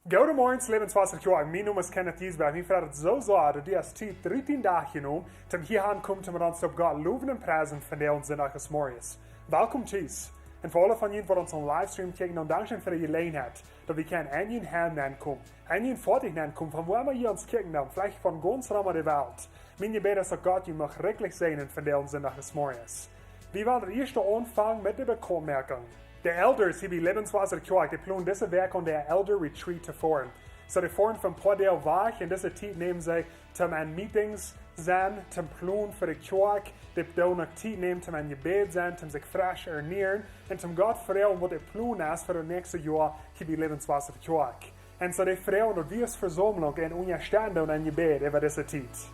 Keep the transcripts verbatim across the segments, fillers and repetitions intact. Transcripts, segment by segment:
Goodemorjes, Lebenswasser Kjoakj. Mien Nomen es Kenneth Giesbrecht. Mie freit et soo sea, daut du hast Tiet, dree Tiet Dach jenomen, om hia auntokomen, om ons opp Gott lowen un priesen vondoag Sindach zemorjes. Welkom tus. Un fa aule von junt, waut ons opp Livestream kjikjen, dan dankscheen fa de Jeläajenheit, daut wie kjennen en jun Heim aunkomen, en jun Foatich aunkomen, von wua emma jie ons kjikjen, dan veleicht von gaunz rom de Welt. Mien Jebäd es, daut Gott junt mucht rikjlich säajnen vondoag Sindach zemorjes. Wie wellen daut ieeschte aunfangen met de Bekauntmoakjunk. De Elders hia bie Lebenswasser Kjoakj, dee plonen dise Wäakj aun de Elder Retreat to foaren. Soo, dee foaren fa een poa Doag wajch, un dise Tiet nämen see, om aun Meetings sennen, om plonen fa de Kjoakj, dee doonen uk Tiet nämen, om em Jebäd sennen, om sikj fresch ernieren, un om Gott froagen, waut de Plon es fa daut näakjste Joa hia bie Lebenswasser Kjoakj. Un soo dee froagen, daut wie aus Vesaumlunk en unjastetten doonen em Jebäd äwa dise Tiet.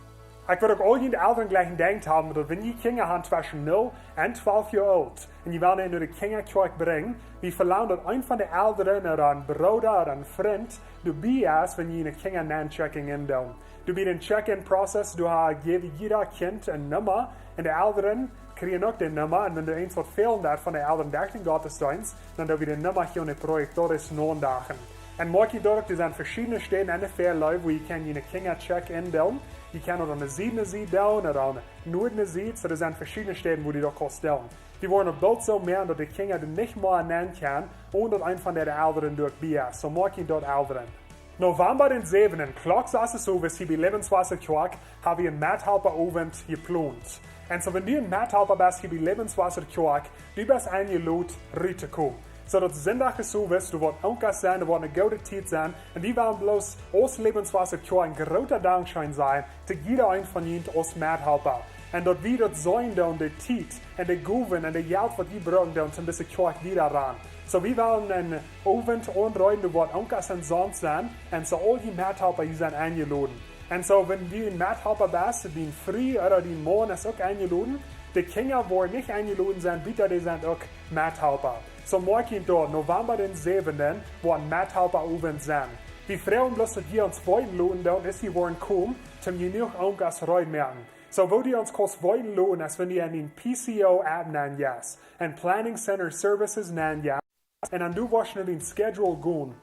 Ekj wudd uk aul june Elren jlikj jedankt haben, daut wan jie Kjinja han tweschen null un twalf Joa oolt, un jie wellen an no de Kjinjakjoakj brinjen, wie velangen, daut een von de Elren ooda een Brooda ooda een Frint doabie es, wan jie june Kjinja no een Check-in doonen. Doabie dän Check-in Prozess, doa ha-, jäwen jieda Kjint eene Numma, un de Elren kjrieen uk de Numma, un wan doa eent waut fälen deit von de Elren derch dän Gottesdeenst, dan doo wie de Numma hia aun de Projektoren aundoagen. Un moakjt junt daut uk, doa sent veschiedne Städen en de Väalöw, wua jie kjennen june Kjinja Check-in doonen. Jie kjennen uk aun de Sied ne Sied doonen, ooda aun de Nuad ne Sied, soo doa sent veschiedne Städen, wua jie daut kjennen doonen. Wie woaren uk boolt soo moaken, daut de Kjinja doa nich mea nenn kjennen, onen daut een von de Elren doabie es. Soo moakjt junt daut, Elren. November dän säwenden, Klock sas Owes hia bie Lebenswasser Kjoakj, ha wie een Methalpa-Owent jeplont. Un soo, wan du een Methalpa best hia bie Lebenswasser Kjoakj, du best enjelodt, ruttokomen. Soo daut Sindach Owes, doa woat Onkas sennen, doa woat ne goode Tiet sennen. Un wie wellen bloos aus Lebenswasser Kjoakj een grooten Dankscheen sajen to jieda een von junt aus Methalpa. Un daut wie daut seenen doonen, de Tiet un de Gowen un de Jelt, waut jie brucken doonen, om dise Kjoakj wiedaraun. Soo, wie wellen een Owent aunreeden, doa woat Onkas un Sons sennen, un soo aul dee Methalpa, dee sent enjelodt. Un soo, wan du een Methalpa best, dien Fru ooda dien Maun es uk enjelodt. De Kjinja woaren nich enjelodt sennen, wiels dee sent uk Methalpa. Soo moakjt junt daut, November dän säwenden, woat een Methalpa-Owent sennen. Wie froagen bloos, daut jie ons weeten loten doonen, aus jie woaren komen, om jenuach Onkas reed moaken. Soo, woo du ons kaust weeten loten, es wan du en dien P C O App nenjeist, en Planning Center Services nenjeist, un dan du woascht no dien Schedule gonen.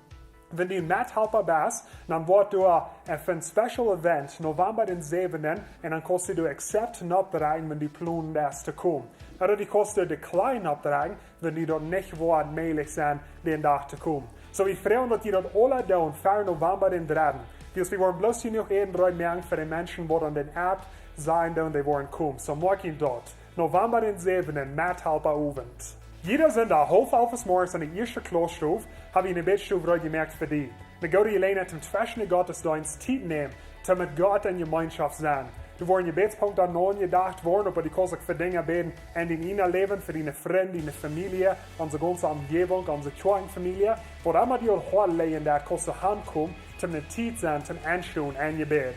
Wan du een Methalpa best, dan woat doa, äh, fa een Special Event, November dän säwenden, un dan kaust du Accept noppdrekjen, wan du plonst to komen. Ooda du kaust Decline noppdrekjen, wan du daut nich woat mäajlich sennen, dän Dach to komen. Soo, wie froagen, daut jie daut aula doonen, ver November dän dredden. Wiels wie woaren bloos jenuach Äten reed moaken fa de Menschen, waut aun dän App seenen doonen, dee woaren komen. Soo moakjt junt daut. November dän säwenden, Methalpa-Owent. Jieda Sindach, haulf alf zemorjes en de ieeschte Klausstow, ha wie ne Bädstow reed jemoakt fa die. Ne goode Jeläajenheit, om tweschen de Gottesdeenst Tiet nämen, om met Gott en Jemeenschoft sennen. Doa woaren Jebädspunkten aunjedocht woaren, oba du kaust uk fa Dinja bäden en dien ieejnet Läwen, fa diene Frind, diene Famielje, onse gaunze Omjäwunk, onse Kjoakjenfamielje, waut emma die aum Hoat lidjen deit, kaust du hankomen, om ne Tiet sennen, om auntofangen en Jebäd.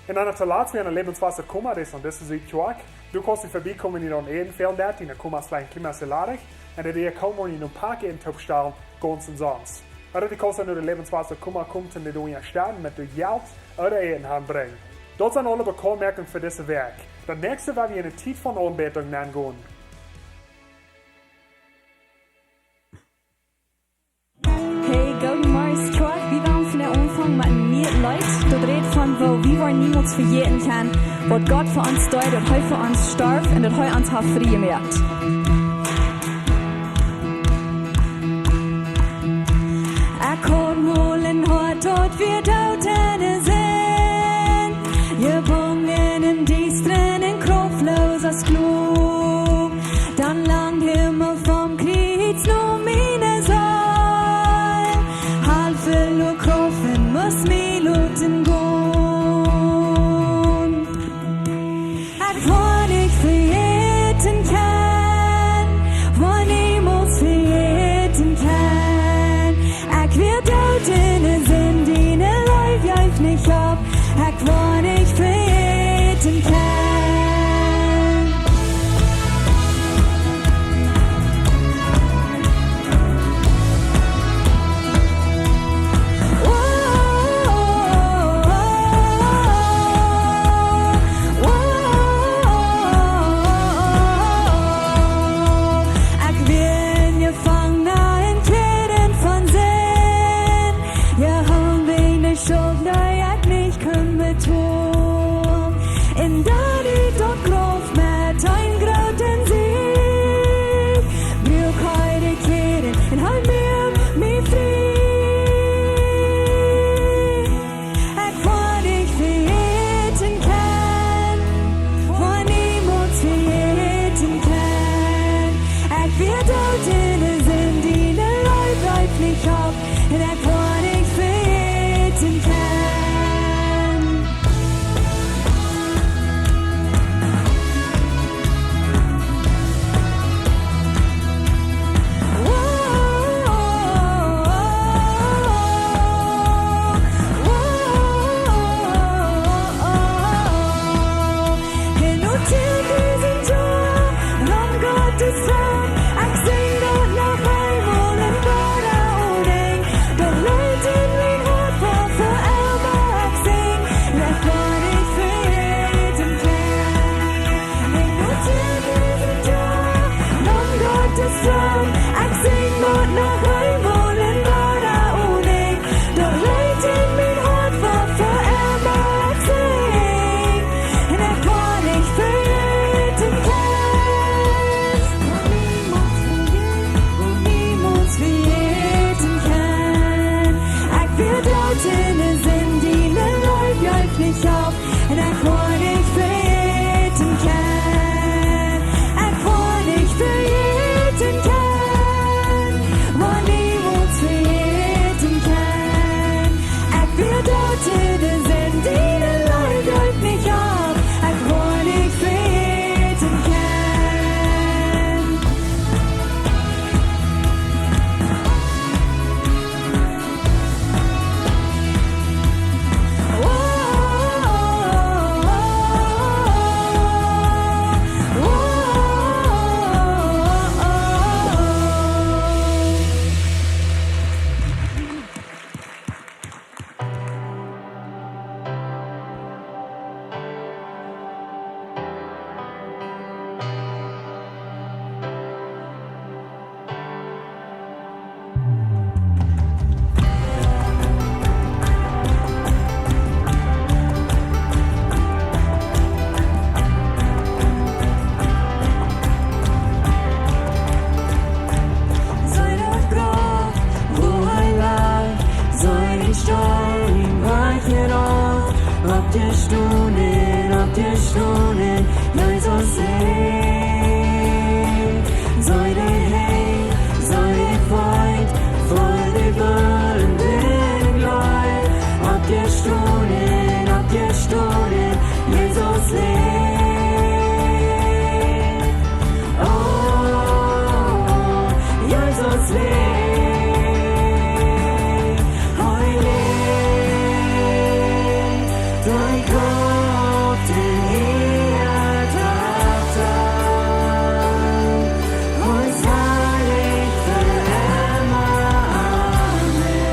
Un dan daut latste, wie aun de Lebenswasser Kumma, dee es aun dise Sied Kjoakj. Du kaust doa verbiekomen, wan du aun Äten fälen deist, dee Kumma es veleicht een kjlien bät ladich, un dee Kumma woat die een poa Äten toopstalen, gaunz omsonst. Ooda du kaust aun de Lebenswasser Kumma komen, om die unjastetten met Jelt ooda Äten aunbrinjen. Daut sent aule Bekauntmoakjungen fa dise Wäakj. Daut näakjste woa wie en de Tiet von Aunbädunk nengonen. Hey, goodemorjes, Kjoakj. Wie wellen vondoag aunfangen met een nieet Leet. Daut rät von, woo wie woaren niemols vejäten kjennen, waut Gott fa ons deed, daut hee fa ons storf un daut hee ons haft frie jemoakt. Ekj haud mol een Hoat, daut wia doot enne Sind, jebungen em Diestren un kraftloosa Sklow. Dan langd hee vom Kjriez no miene Seel, haud väl Krauft un must mie loten gonen. Ekj woa nich vejäten kjennen, Un ekj woa nich vejäten kjennen. Hia nu tieedusent Joa, om Gottes Troon, ekj sinj daut noch eemol un woa daut aunsinjen. Daut Leet en mien Hoat woat fa emma ekj sinj, un ekj woa nich vejäten kjennen. Hia nu tieedusent Joa, om Gottes Troon, ekj sinj daut noch eemol un woa daut aunsinjen. Daut Leet en mien Hoat woat fa emma ekj sinj, un ekj woa nich vejäten kjennen. Woa niemols vejäten, woa niemols vejäten kjennen. Ekj wia doot en de Sind, diene Leew jeef nich opp. Un ekj woa nich vejäten kjennen. Ekj woa nich vejäten kjennen. Woa niemols vejäten kjennen. Ekj wia doot en de Sind, diene Leew jeef nich opp. Ekj woa nich vejäten kjennen. Sien Graf, wua hee lach, sien Stool, wua hee lag, opp de Stonen, opp de Stonen, Jesus läft. Sien Henj, siene Feet, voll de Wunden, Gloow, opp de Stonen, opp de Stonen, Jesus läft. Oh, Jesus läft, hee läft, dee Krauft en Ieed haft, hee es harlich fa emma. Amen.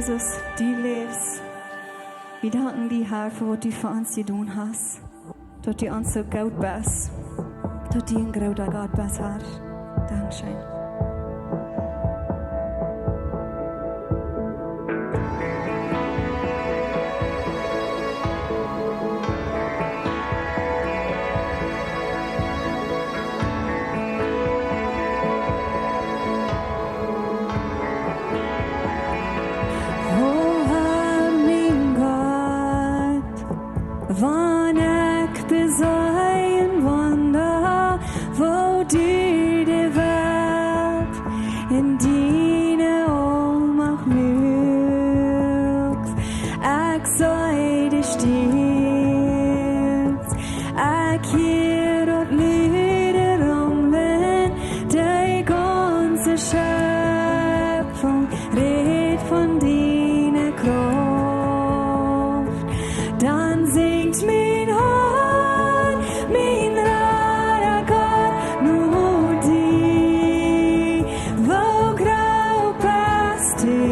Jesus, du läfst. Wie danken die, Herr, fa waut du fa ons jedonen hast. Daut du ons soo goot best. Daut du een groota Gott best, Herr. Dankscheen. O Herr, mien Gott, wan ekj besee een Wunda, woo du de Welt en diene Aulmacht muakst, ekj see de Stierns, ekj hia daut lude Rumlen, de gaunze Schepfunk rät von diene Krauft. Dan sinjt mien Hoat, mien Rada Gott, no die, woo groot best du,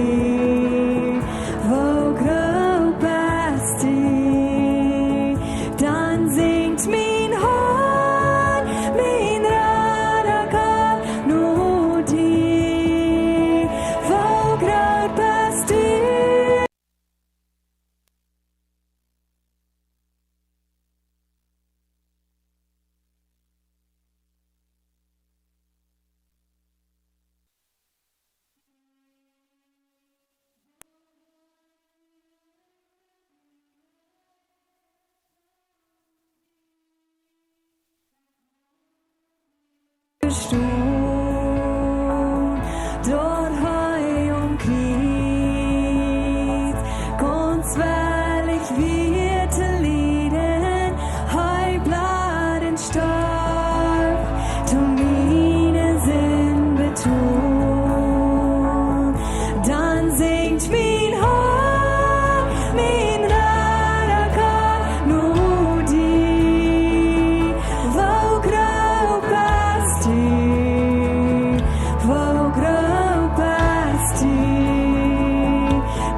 woo groot best du. Dan sinjt mien Hoat, mien Rada Gott, no die, woo groot best du. Stonen, daut hee aum Kjriez gaunz wellich wia to lieden, hee bleef un storf, toom miene Sind betolen. Dan sinjt mien Hoat, mien Rada Gott, no die, woo groot best du, woo groot best du.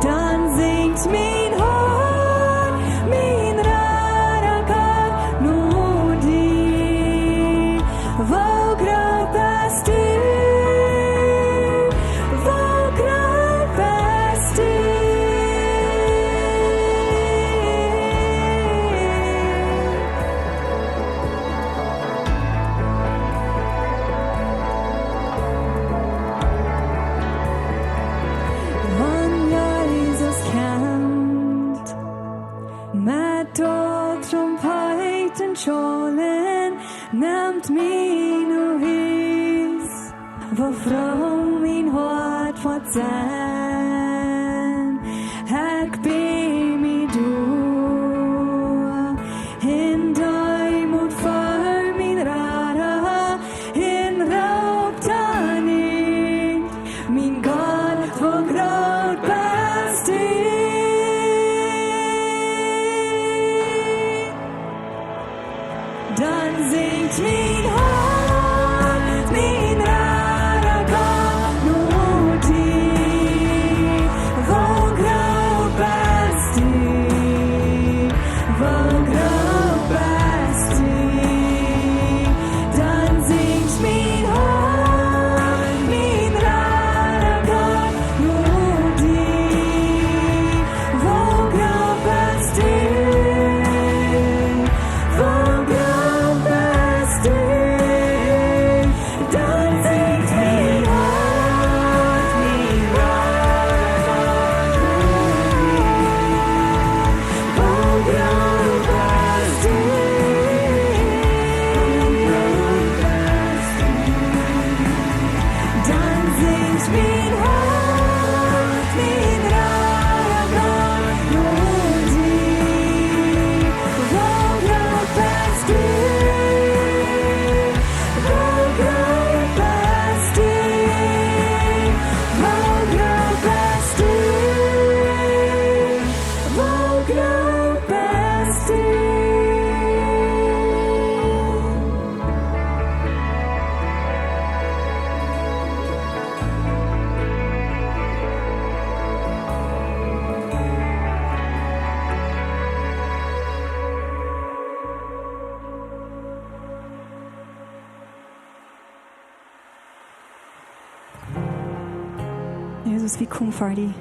Dan sinjt mien Hoat, mien Rada Gott, no die, woo groot best du, woo groot best du. Wan Jesus kjemt met daut Trumpetenschalen, nemt mie no Hus, woo froo mien Hoat woat sennen. Ekj bäj mie doa en Deemoot ver mien Rada un roop dan ut: Mien Gott, woo groot best du? Dan sinjt mien Hoat, mien Rada Gott, no die: Woo groot best du? Woo groot best du? Dan sinjt mien Hoat, mien Rada Gott, no die: Woo groot best du? Woo groot best du? Jesus, wie komen ver die.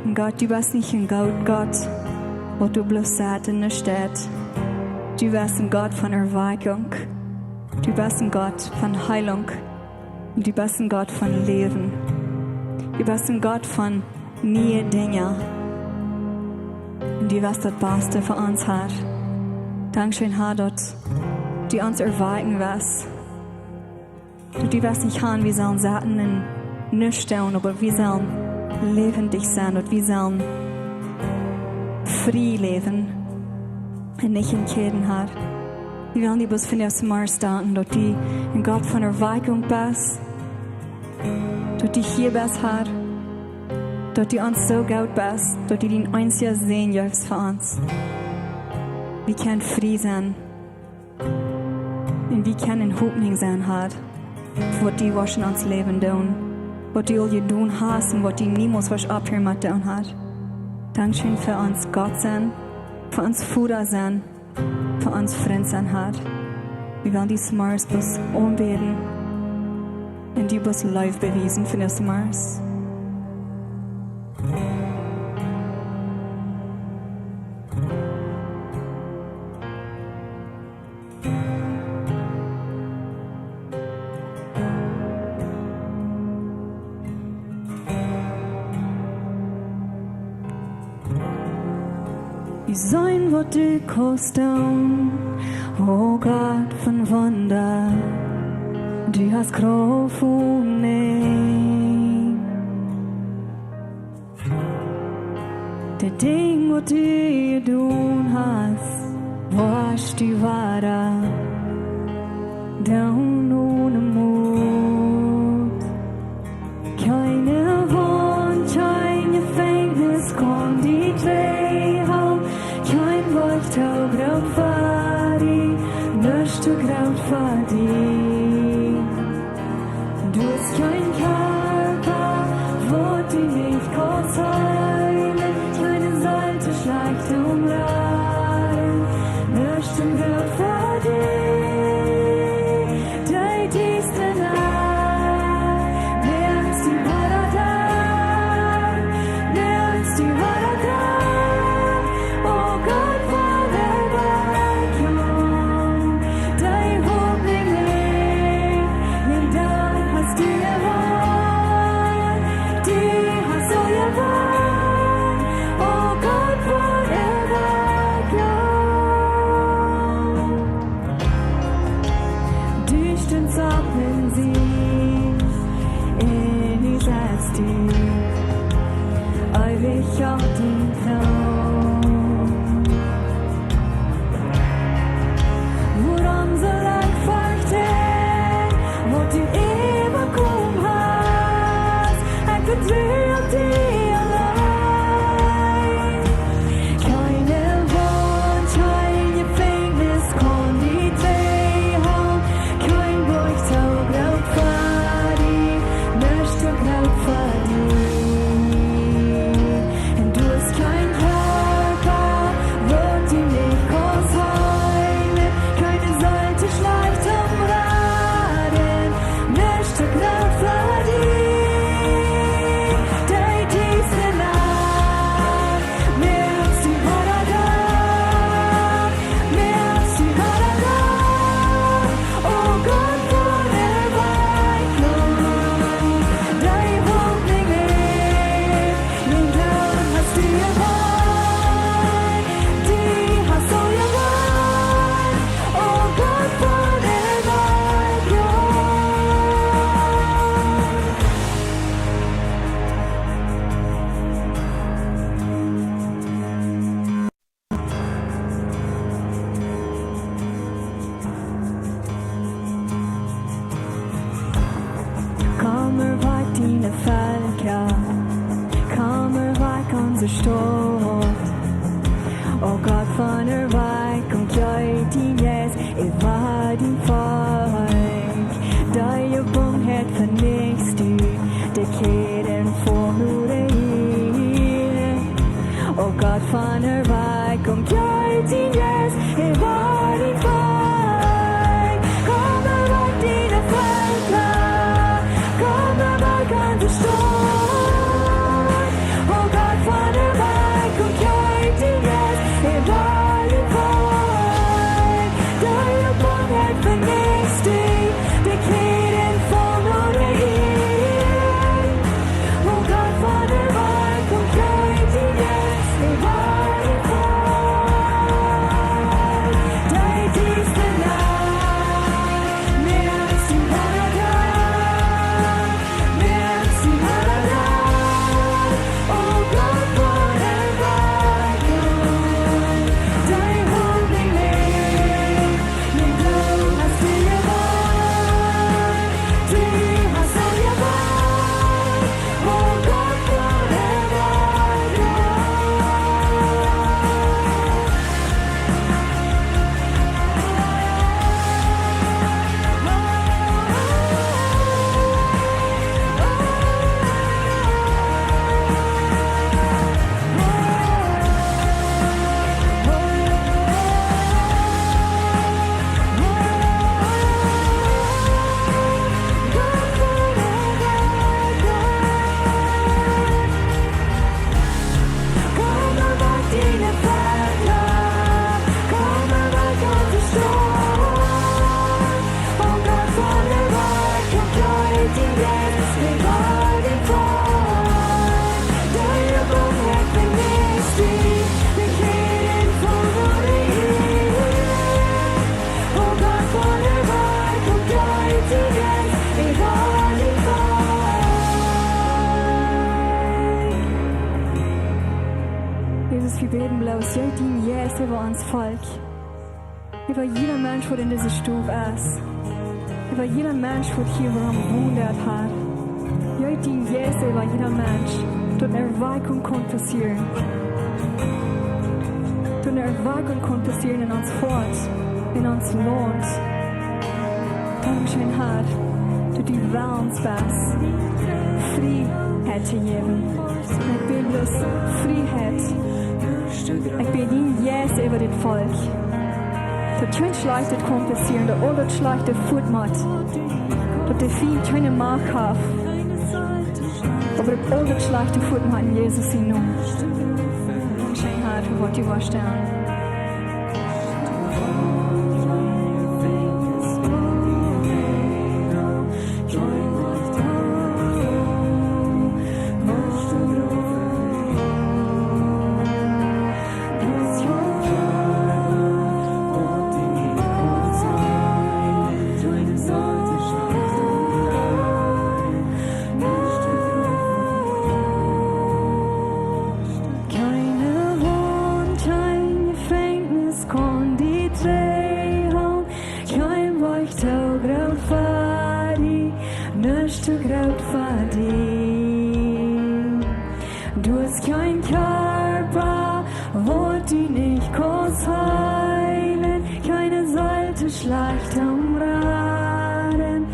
Un Gott, du best nich een Gott, Gott, waut du bloos sajchst un nuscht deit. Du best een Gott von Erweckung. Du best een Gott von Heilung. Un du best een Gott von Läwen. Du best een Gott von niee Dinja. Un du west daut Baste fa ons, Herr. Dankscheen, Herr, daut du ons erwecken west. Daut du west nich han, wie sellen sitten un nuscht doonen, oba wie sellen läwendich sennen, daut wie sellen frie läwen un nich en Kjäden, Herr. Wie wellen die bloos vondoag zemorjes danken, daut du een Gott von Erweckung best, daut du hia best, Herr, daut du ons soo goot best, daut du dienen eensjen Sän jeefst fa ons. Wie kjennen frie sennen. Un wie kjennen Hopninj sennen, Herr, fa waut du woascht en ons Läwen doonen, waut du aul jedonen hast un waut du niemols woascht oppheeren met doonen, Herr. Dankscheen fa ons Gott sennen, fa ons Voda sennen, fa ons Frint sennen, Herr. Wie wellen die zemorjes bloos aunbäden un die bloos Leew bewiesen vondoag zemorjes. Wie seenen, waut du kaust doonen, o Gott von Wunda, du hast Krauft onen Enj. De Dinj, waut du jedonen hast, woascht du wada doonen onen Mot. Kjeene Waunt, kjeen Jefenkjnis kaun die trigjhoolen, kjeen Boajch too groot fa die, nuscht too groot fa die. Du hast kjeen Kjarpa, waut du nich kaust heelen, kjeene Seel too schlajcht toom raden, nuscht too groot fa die. Dee diesta Nacht, moakst du wada Dach, moakst du wada Dach, o Gott, wada Dach. Dee Hopninj läft, nä, dan hast du jewonnen. Du hast aul jewonnen, o Gott, wada Dach. Du stundst opp un sittst un du setst die eewich opp dän Troon. Wuarom saul ekj ferchten, waut du äwajekomen hast? Ekj vetru opp die auleen. Kjeene Waunt, kjeen Jefenkjnis kaun die trigjhoolen, kjeen Boajch too groot fa die, nuscht too groot fa die. Un du hast kjeen Kjarpa, waut du nich kaust heelen, kjeene Seel too schlajcht toom raden, nuscht too groot fa die. Dee diesta Nacht, moakst du wada Dach, moakst du wada Dach, o Gott von Erweckung. Dee Hopninj läft, nä, dan hast du jewonnen, du hast aul jewonnen, o Gott von Erweckung. Komm, erweck diene Velkja, komm, erweck onse Staut. O Gott von Erweckung, jeef dien Jeist äwa dien Volkj. Dee Jebungenheit venichtst du, de Kjäden von Uriel. O Gott von Erweckung, jeef dien Jeist äwa dien Volkj. Komm, erweck diene Velkja, komm, Bäden bloos, jeef dien Jeist äwa ons Volkj. Äwa jieda Mensch, waut en dise Stow es. Äwa jieda Mensch, waut hia woont, jeef dien Jeist äwa jieda Mensch, daut ne Erwakjunk kaun passieren. Daut ne Erwakjunk kaun passieren en ons Hoat, en ons Launt. Dankscheen, Herr, daut du wellens best Frieheit to jäwen. Ekj bäd bloos Frieheit. Ekj bäd dien Jeist äwa dit Volkj. Daut kjeen Schlajchtet kaun passieren, daut aul daut Schlajchte fuat mott. Daut de Fient kjeene Macht haft. Oba daut aul daut Schlajchte fuat mott en Jesus sienen Nomen. Dankscheen, Herr, fa waut du woascht doonen. Kjeene Waunt, kjeen Jefenkjnis kaun die trigjhoolen. Kjeen Wajch too groot fa die, nuscht too groot fa die. Du hast kjeen Kjarpa, waut du nich kaust heelen, kjeene Seel too schlajcht toom raden,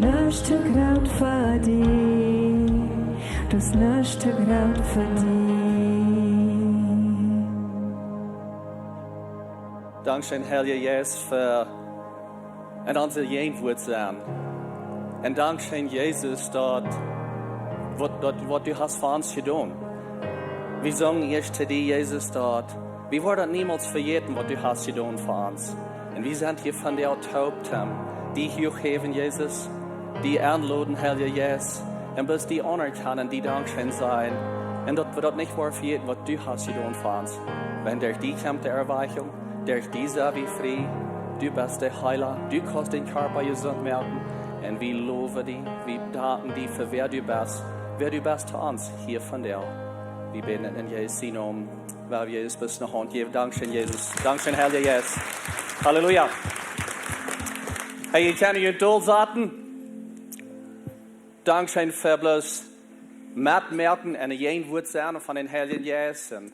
nuscht too groot fa die, du hast nuscht too groot fa die. Dankscheen, Heilja Jeist, fa en onse Jäajenwoat sennen. Un dankscheen, Jesus, daut waut, daut waut du hast fa ons jedonen. Wie sungen ieescht to die, Jesus, daut wie woaren niemols vejäten, waut du hast jedonen fa ons. Un wie sent hia vondoag toop, om die huach to häwen, Jesus, die aunloden, Heilja Jeist, un bloos die aunerkjanen, die dankscheen sajen. Un daut wie daut nich woaren vejäten, waut du hast jedonen fa ons. Wan derch die kjemt de Erwakjunk, derch die sent wie frie, du best de Heela, du kaust dän Kjarpa jesunt moaken. Un wie lowen die, wie danken die fa wäa du best, wäa du best to ons hia vondoag. Wie bäden en Jesus sienen Nomen, wiels wie Jesus bloos ne Haunt jäwen. Dankscheen, Jesus. Dankscheen, Heilja Jeist. Halleluja. Hey, jie kjennen junt dol saten. Dankscheen fa bloos metmoaken un en Jäajenwoat sennen von dän Heiljen Jeist un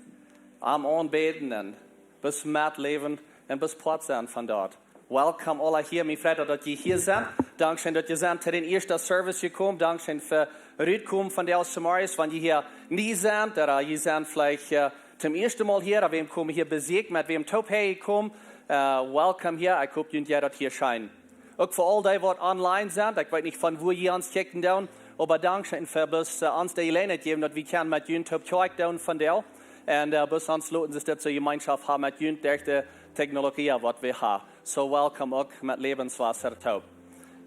am aunbäden un bloos metläwen un bloos Poat sennen von daut. Welcome, aule hia. Mie freit daut, daut jie hia sent. Dankscheen, daut jie sent to dän ieeschten Service jekomen. Dankscheen fa rutkomen vondoag zemorjes, wan jie hia nie sent, ooda jie sent veleicht, äh, toom ieeschten Mol hia, ooda wäm kjemt hia Besieekj, met wäm toop hia jekomen. Äh, welcome hia. Ekj hop, junt jeit daut hia scheen. Uk fa aul dee, waut online sent, ekj weet nich, von wua jie ons kjikjen doonen, oba dankscheen fa bloos, äh, ons de Jeläajenheit jäwen, daut wie kjennen met junt toop Kjoakj doonen vondoag. Un, äh, bloos ons loten, daut wie Jemeenschoft haben met junt derch de Technologie, waut wie haben. So welcome uk met Lebenswasser toop.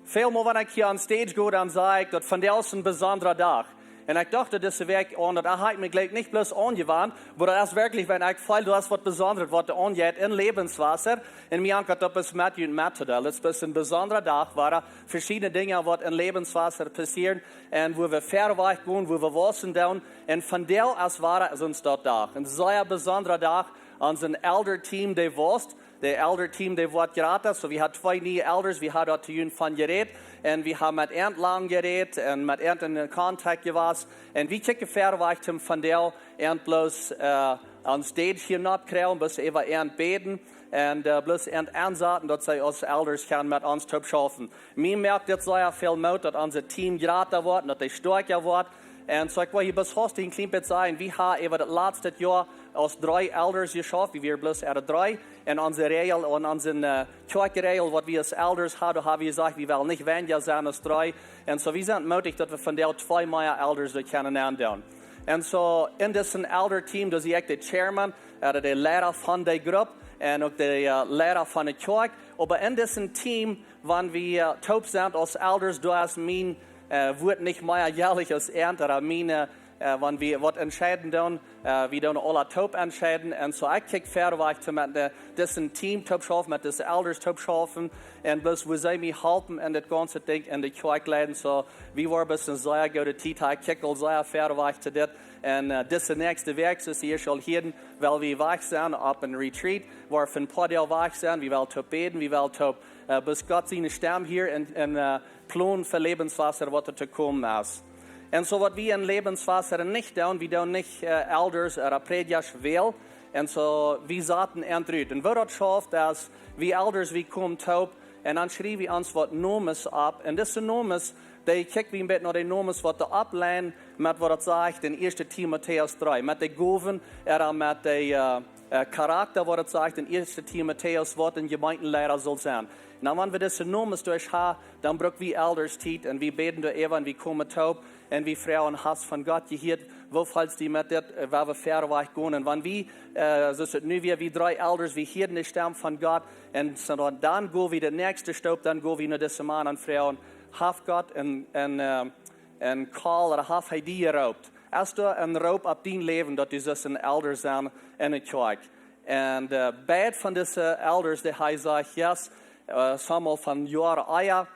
Välmol, wan ekj hia on stage go, dan saj ekj, daut vondoag es een besondra Dach. Un ekj docht dise Wäakj aun, daut ekj mie jlikj nich bloos aunjewant, oba daut es werkjlich, wan ekj feel, daut es waut Besondret, waut doa aunjeit en Lebenswasser. Un mie jankat daut bloos met junt mettodeelen. Daut es een besondra Dach, wua veschiedne Dinja, waut en Lebenswasser passieren, un wua wie verwoat gonen, wua wie wausen doonen. Un vondoag es wada, es ons daut Dach. Een sea besondra Dach. Ons Elder Team, dee waust, de Elder Team, dee woat jrata. So, wie haben twee niee Elders, wie haben doa to junt von jerät. Un wie haben met an lang jerät un met an en Kontakt jewast. Un wie kjikjen verwoat, om vondoag an bloos, äh, on stage hia nopp to kjrieen, bloos äwa an bäden. Un, äh, bloos an aunsaten, daut see aus Elders kjennen met ons toop schaufen. Mie moakt dit sea väl Moot, daut ons Team jrata woat, daut dee stoakja woat. Un so ekj well hia bloos haustich een kjlien bät sajen, wie haben äwa daut latste Joa aus dree Elders jeschauft, wie wieren bloos äare dree. Un onse Räajel, un onse, äh, Kjoakjräajel, waut wie aus Elders haben, haben wie jesajcht, wie wellen nich weinja sennen aus dree. Un so, wie sent mootich, daut wie vondoag twee mea Elders doa kjennen aundoonen. Un so, en disen Elder Team, doa sie ekj de Chairman, äh, de Leida von de Grupp, un uk de, äh, Leida von de Kjoakj. Oba en disen Team, wan wie, äh, toop sent aus Elders, doa es mien, äh, Wuat nich mea jelich aus äant, ooda mien, äh, Äh, wan wie waut entscheiden doonen, äh, wie doonen aula toop entscheiden. Un soo, ekj kjikj väawajch to met de, disen Team toop schaufen, met dise Elders toop schaufen. Un bloos woo see mie halpen un dit gaunze Dinkj en de Kjoakj leiden. Soo, wie woaren best eene sea goode Tiet, ekj kjikj aul sea väawajch to dit. Un, äh, dise näakjste Wäakj, soo aus jie aul hieeden, well wie wajch sennen opp een Retreat, woa wie fa een poa Doag wajch sennen, wie well toop bäden, wie well toop, äh, best Gott siene Stemm hieren un, un, äh, plonen fa Lebenswasser, waut doa to komen es. Un soo waut wie en Lebenswasser nich doonen, wie doonen nich, äh, Elders ooda Prädjasch wälen. Un soo, wie saten an rut. Un woo daut schauft es, wie Elders, wie komen toop un dan schriew wie ons waut Nomes opp. Un dise Nomes, dee kjikj wie een bät no de Nomes waut doa oppleinen met waut daut sajcht en ieeschte Timotäus dree. Met de Gowen, ooda met de, äh, äh, Charakta, waut daut sajcht en ieeschte Timotäus, waut een Jemeenteleida saul sennen. Un dan, wan wie dise Nomes derch haben, dan bruck wie Elders Tiet un wie bäden doaräwa un wie komen toop un wie froagen, hast von Gott jehieet, woo feelst du met dit, äh, wua wie väawajch gonen? Un wan wie, äh, soo aus et nu wia, wie dree Elders, wie hieeden de Stemm von Gott un soo dan, dan go wie de näakjste Stoop, dan go wie no dise Maun un froagen, haft Gott een, een, äh, een Call ooda haft hee die jeroopt? Es doa een Roop opp dien Läwen, daut du sust een Elder sennen en de Kjoakj? Un, äh, beid von dise Elders, dee hee säd, yes, äh, some aul von Joaren ea,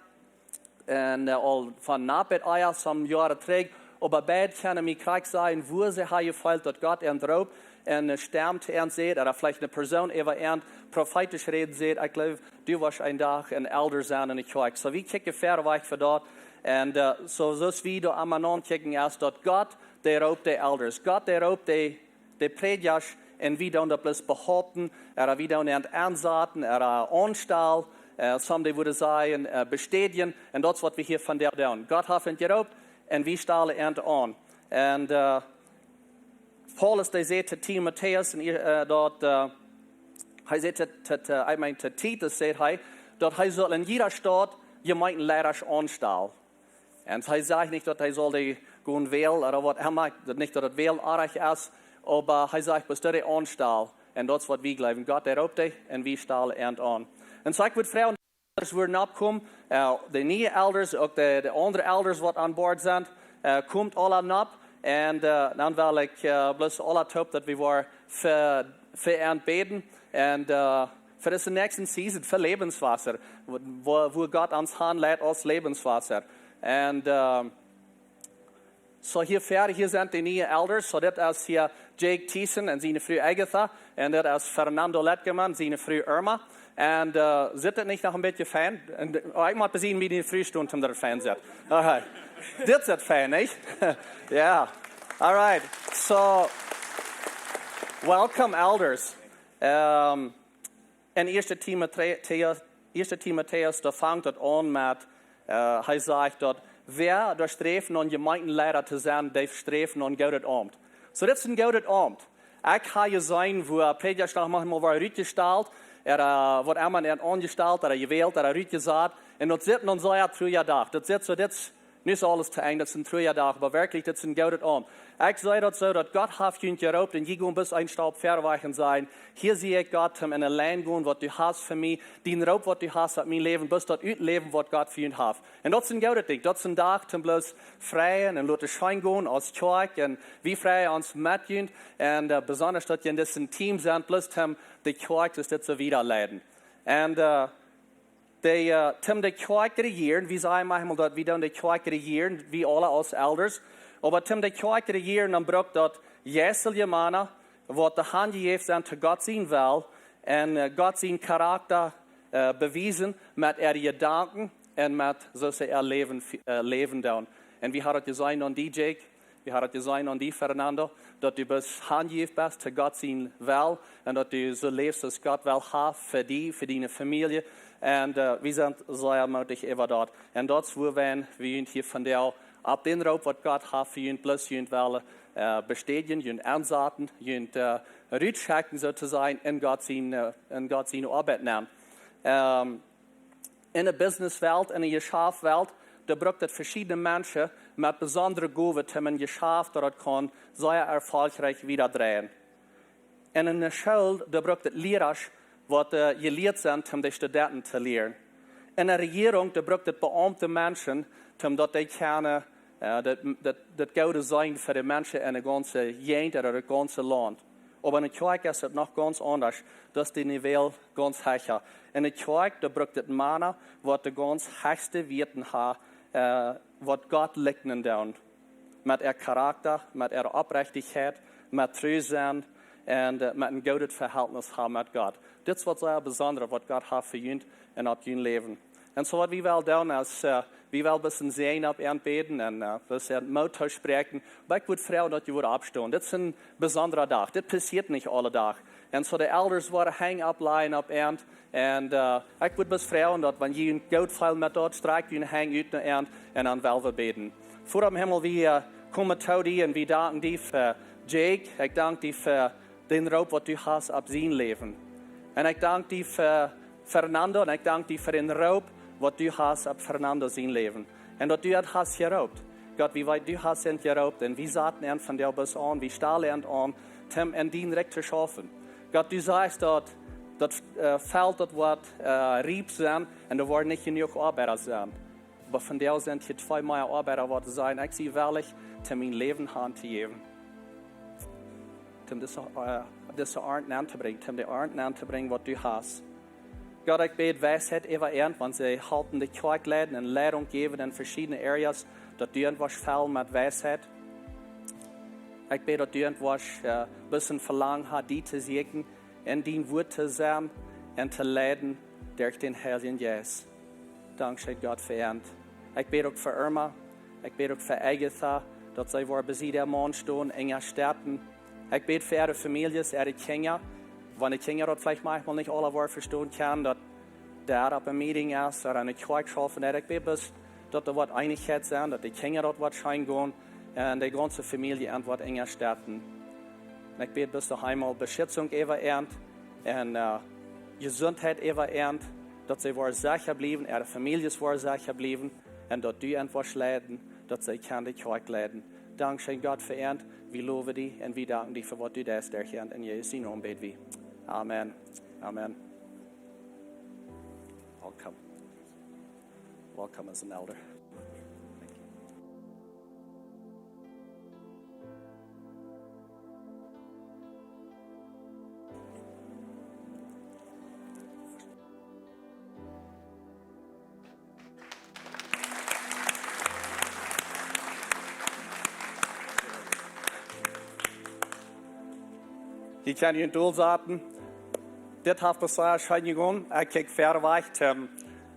un, äh, aul von nabet ea, some Joaren trigj, oba beid kjennen mie krakjt sajen, wua see haben jefeelt, daut Gott an roopt, un eene Stemm to an säd, ooda veleicht eene Persoon äwa an profeetisch räden säd, ekj jleew, du woascht een Dach een Elder sennen en de Kjoakj. Soo, wie kjikjen väawajch fa daut. Un, äh, soo, soo aus wie doa emma no kjikjen, es daut Gott, dee roopt de Elders. Gott, dee roopt de, de Prädjasch, un wie doonen daut bloos behaupten, ooda wie doonen an aunsaten, ooda aunstalen, äh, some dee wudden sajen, äh, bestädjen, un daut es waut wie hia vondoag doonen. Gott haft an jeroopt, un wie stalen an aun. Un, äh, Paulus, dee säd to Timotäus, un, äh, daut, äh, hee säd to, to, to, ekj meen, to Titus, säd hee, daut hee saul en jieda Staut Jemeenteleida aunstalen. Un hee sajcht nich, daut hee saul dee gonen wälen ooda waut emma, daut nich, daut et wälen oajch es, oba hee sajcht, bloos daut hee aunstalt. Un daut es waut wie jleewen. Gott, dee roopt dee un wie stalen an aun. Un soo, ekj wudd froagen, Elders wudden nopp komen, äh, de niee Elders, uk de, de aundre Elders waut aun Board sent, äh, komt aula nopp. Un, äh, dan well ekj, äh, bloos aula toop daut wie woaren fa, fa an bäden. Un, äh, fa dise näakjste Season, fa Lebenswasser, wua, wua, wua Gott ons hanleit aus Lebenswasser. Un, äh, soo hia ver, hia sent de niee Elders. Soo dit es hia Jake Thiessen un siene Fru Agatha. Un dit es Fernando Letkeman, siene Fru Irma. Un, äh, sitt daut nich noch een bät fein? Un, oh, ekj mott bie siene, bie de Fru stonen, om daut fein sitt. Okay. Dit sitt fein, nich? Yeah. All right. So, welcome, Elders. Ähm, en ieeschte Timotäus, ieeschte Timotäus, doa fangt et aun met, äh, hee sajcht daut, wäa doa sträft, een Jemeenteleida to sennen, dee sträft no een goodet Aumt. Soo, dit es een goodet Aumt. Ekj hab jeseenen, wua Prädjasch noch maunchmol woaren rutjestalt, ooda, äh, woat emma aunjestalt, ooda jewält, ooda rutjesat. Un daut sitt dan soo, jo, trua Dach. Daut sitt soo, dit es, nu es aules to Enj, daut es een truaja Dach, oba werkjlich, dit es een goodet Aumt. Ekj see daut soo, daut Gott haft junt jeroopt un jie gonen bloos een Staup verwoats un sajen, hia sie ekj, Gott, om en de Lien gonen, waut du hast fa mie, dien Roop, waut du hast opp mien Läwen, bloos daut utläwen, waut Gott fa junt haft. Un daut es een goodet Dinkj, daut es een Dach, om bloos freien un loten scheen gonen aus Kjoakj. Un wie freien ons met junt. Un, äh, besonda daut jie en dit Team sent, bloos om de Kjoakj, daut dit soo wieda leiden. Un, äh, de, äh, om de Kjoakj rejieren, wie sajen maunchmol daut, wie doonen de Kjoakj rejieren, wie aule aus Elders. Oba om de Kjoakj rejieren, dan brukt daut jeistelje Mana, waut de Haunt jejäft sent to Gott sien Well un, äh, Gott sien Charakta, äh, bewiesen met äare Jedanken un met soo aus see äa Läwen, äh, läwen doonen. Un wie haben daut jeseenen aun die, Jake, wie haben daut jeseenen aun die, Fernando, daut du best hanjejäft best to Gott sien Well un daut du soo läfst aus Gott well haben fa die, fa diene Famielje. Un, äh, wie sent sea mootich äwa daut. Un daut es wuarom wie junt hia vondoag opp dän Roop, waut Gott haft fa junt, bloos junt wellen, äh, bestädjen, junt aunsaten, junt, äh, rutschekjen, soo to sajen, en Gott sien, äh, en Gott siene Oabeit nämen. Ähm, en de Businesswelt, en de Jeschaftwelt, doa brukt et veschiedne Menschen met besondre Gowen, om een Jeschaft, daut et kaun sea erfolgreich wiedadreien. En eene School, doa brukt et Lierasch, waut, äh, jelieet sent, om de Studenten to lieren. En eene Rejierunk, doa brukt et beaumte Menschen, om daut dee kjennen, Daut, daut, daut Goodet seenen fa de Menschen en de gaunze Jäajent ooda daut gaunze Launt. Oba en de Kjoakj es daut noch gaunz aundasch. Daut es de Niwel gaunz hecha. En de Kjoakj, doa brukt et Mana, waut de gaunz hechste Wieeten haben, waut Gott likjnen doonen. Met äa Charakta, met äare Oprechtichkjeit, met tru sennen un met een goodet Vehältnis haben met Gott. Dit es waut sea besondret, waut Gott haft fa junt un opp jun Läwen. Un soo waut wie wellen doonen es, wie wellen bloos een Säajen opp an bäden un bloos an Moot toospräakjen. Oba ekj wudd froagen daut jie wudden oppstonen. Dit es een besondra Dach. Dit passieet nich aule Dach. Un soo de Elders woaren Henj oppläajen opp an. Un ekj wudd bloos froagen daut wan jie junt goot feelen met daut, strakjt june Henj ut no an un dan wellen wie bäden. Voda em Himmel, wie komen to die un wie danken die fa Jake. Ekj dank die fa dän Roop waut du hast opp sien Läwen. Un ekj dank die fa Fernando un ekj dank die fa dän Roop waut du hast opp Fernando sien Läwen. Un daut du an hast jeroopt. Gott, wie weeten, du hast an jeroopt un wie saten an von die bloos aun, wie stalen an aun, toom en dien Rikj to schaufen. Gott, du sajchst daut, daut Felt daut woat riep sennen un doa woaren nich jenuach Oabeida sennen. Oba vondoag sent hia twee mea Oabeida waut sennen. Ekj sie wellich, toom mien Läwen han to jäwen, toom dise, dise Arnt aun to brinjen, toom de Arnt aun to brinjen waut du hast. Gott, ekj bäd Weisheit äwa an, wan see halpen de Kjoakj leiden un Leidunk jäwen en veschiedne areas, daut du an woascht fellen met Weisheit. Ekj bäd daut du an woascht bloos een Velangen haben die to sieekjen, en dien Wuat to sennen un to leiden derch dän Heiljen Jeist. Dankscheen Gott fa an. Ekj bäd uk fa Irma, ekj bäd uk fa Agatha, daut see woat bie äa Maun stonen, unjastetten. Ekj bäd fa äare Famieljes, äare Kjinja. Wan de Kjinja daut veleicht maunchmol nich aula woaren vestonen kjennen, daut doa opp een Meeting es ooda en de Kjoakj schaufen, ekj bäd bloos daut doa woat Eenichkjeit sennen, daut de Kjinja daut woat scheen gonen un de gaunze Famielje an woat unjastetten. Un ekj bäd bloos noch eemol Beschitzunk äwa an un Jesuntheit äwa an, daut see woaren secha bliewen, äare Famieljes woaren secha bliewen un daut du an woascht leiden, daut see kjennen de Kjoakj leiden. Dankscheen Gott fa an. Wie lowen die un wie danken die fa waut du deist derch an. En Jesus sien Nomen bäd wie. Amen. Amen. Welcome. Welcome as an elder. Jie kjennen junt dol saten. Dit haft bie mie scheen jegonen. Ekj kjikj wieda wajch, toom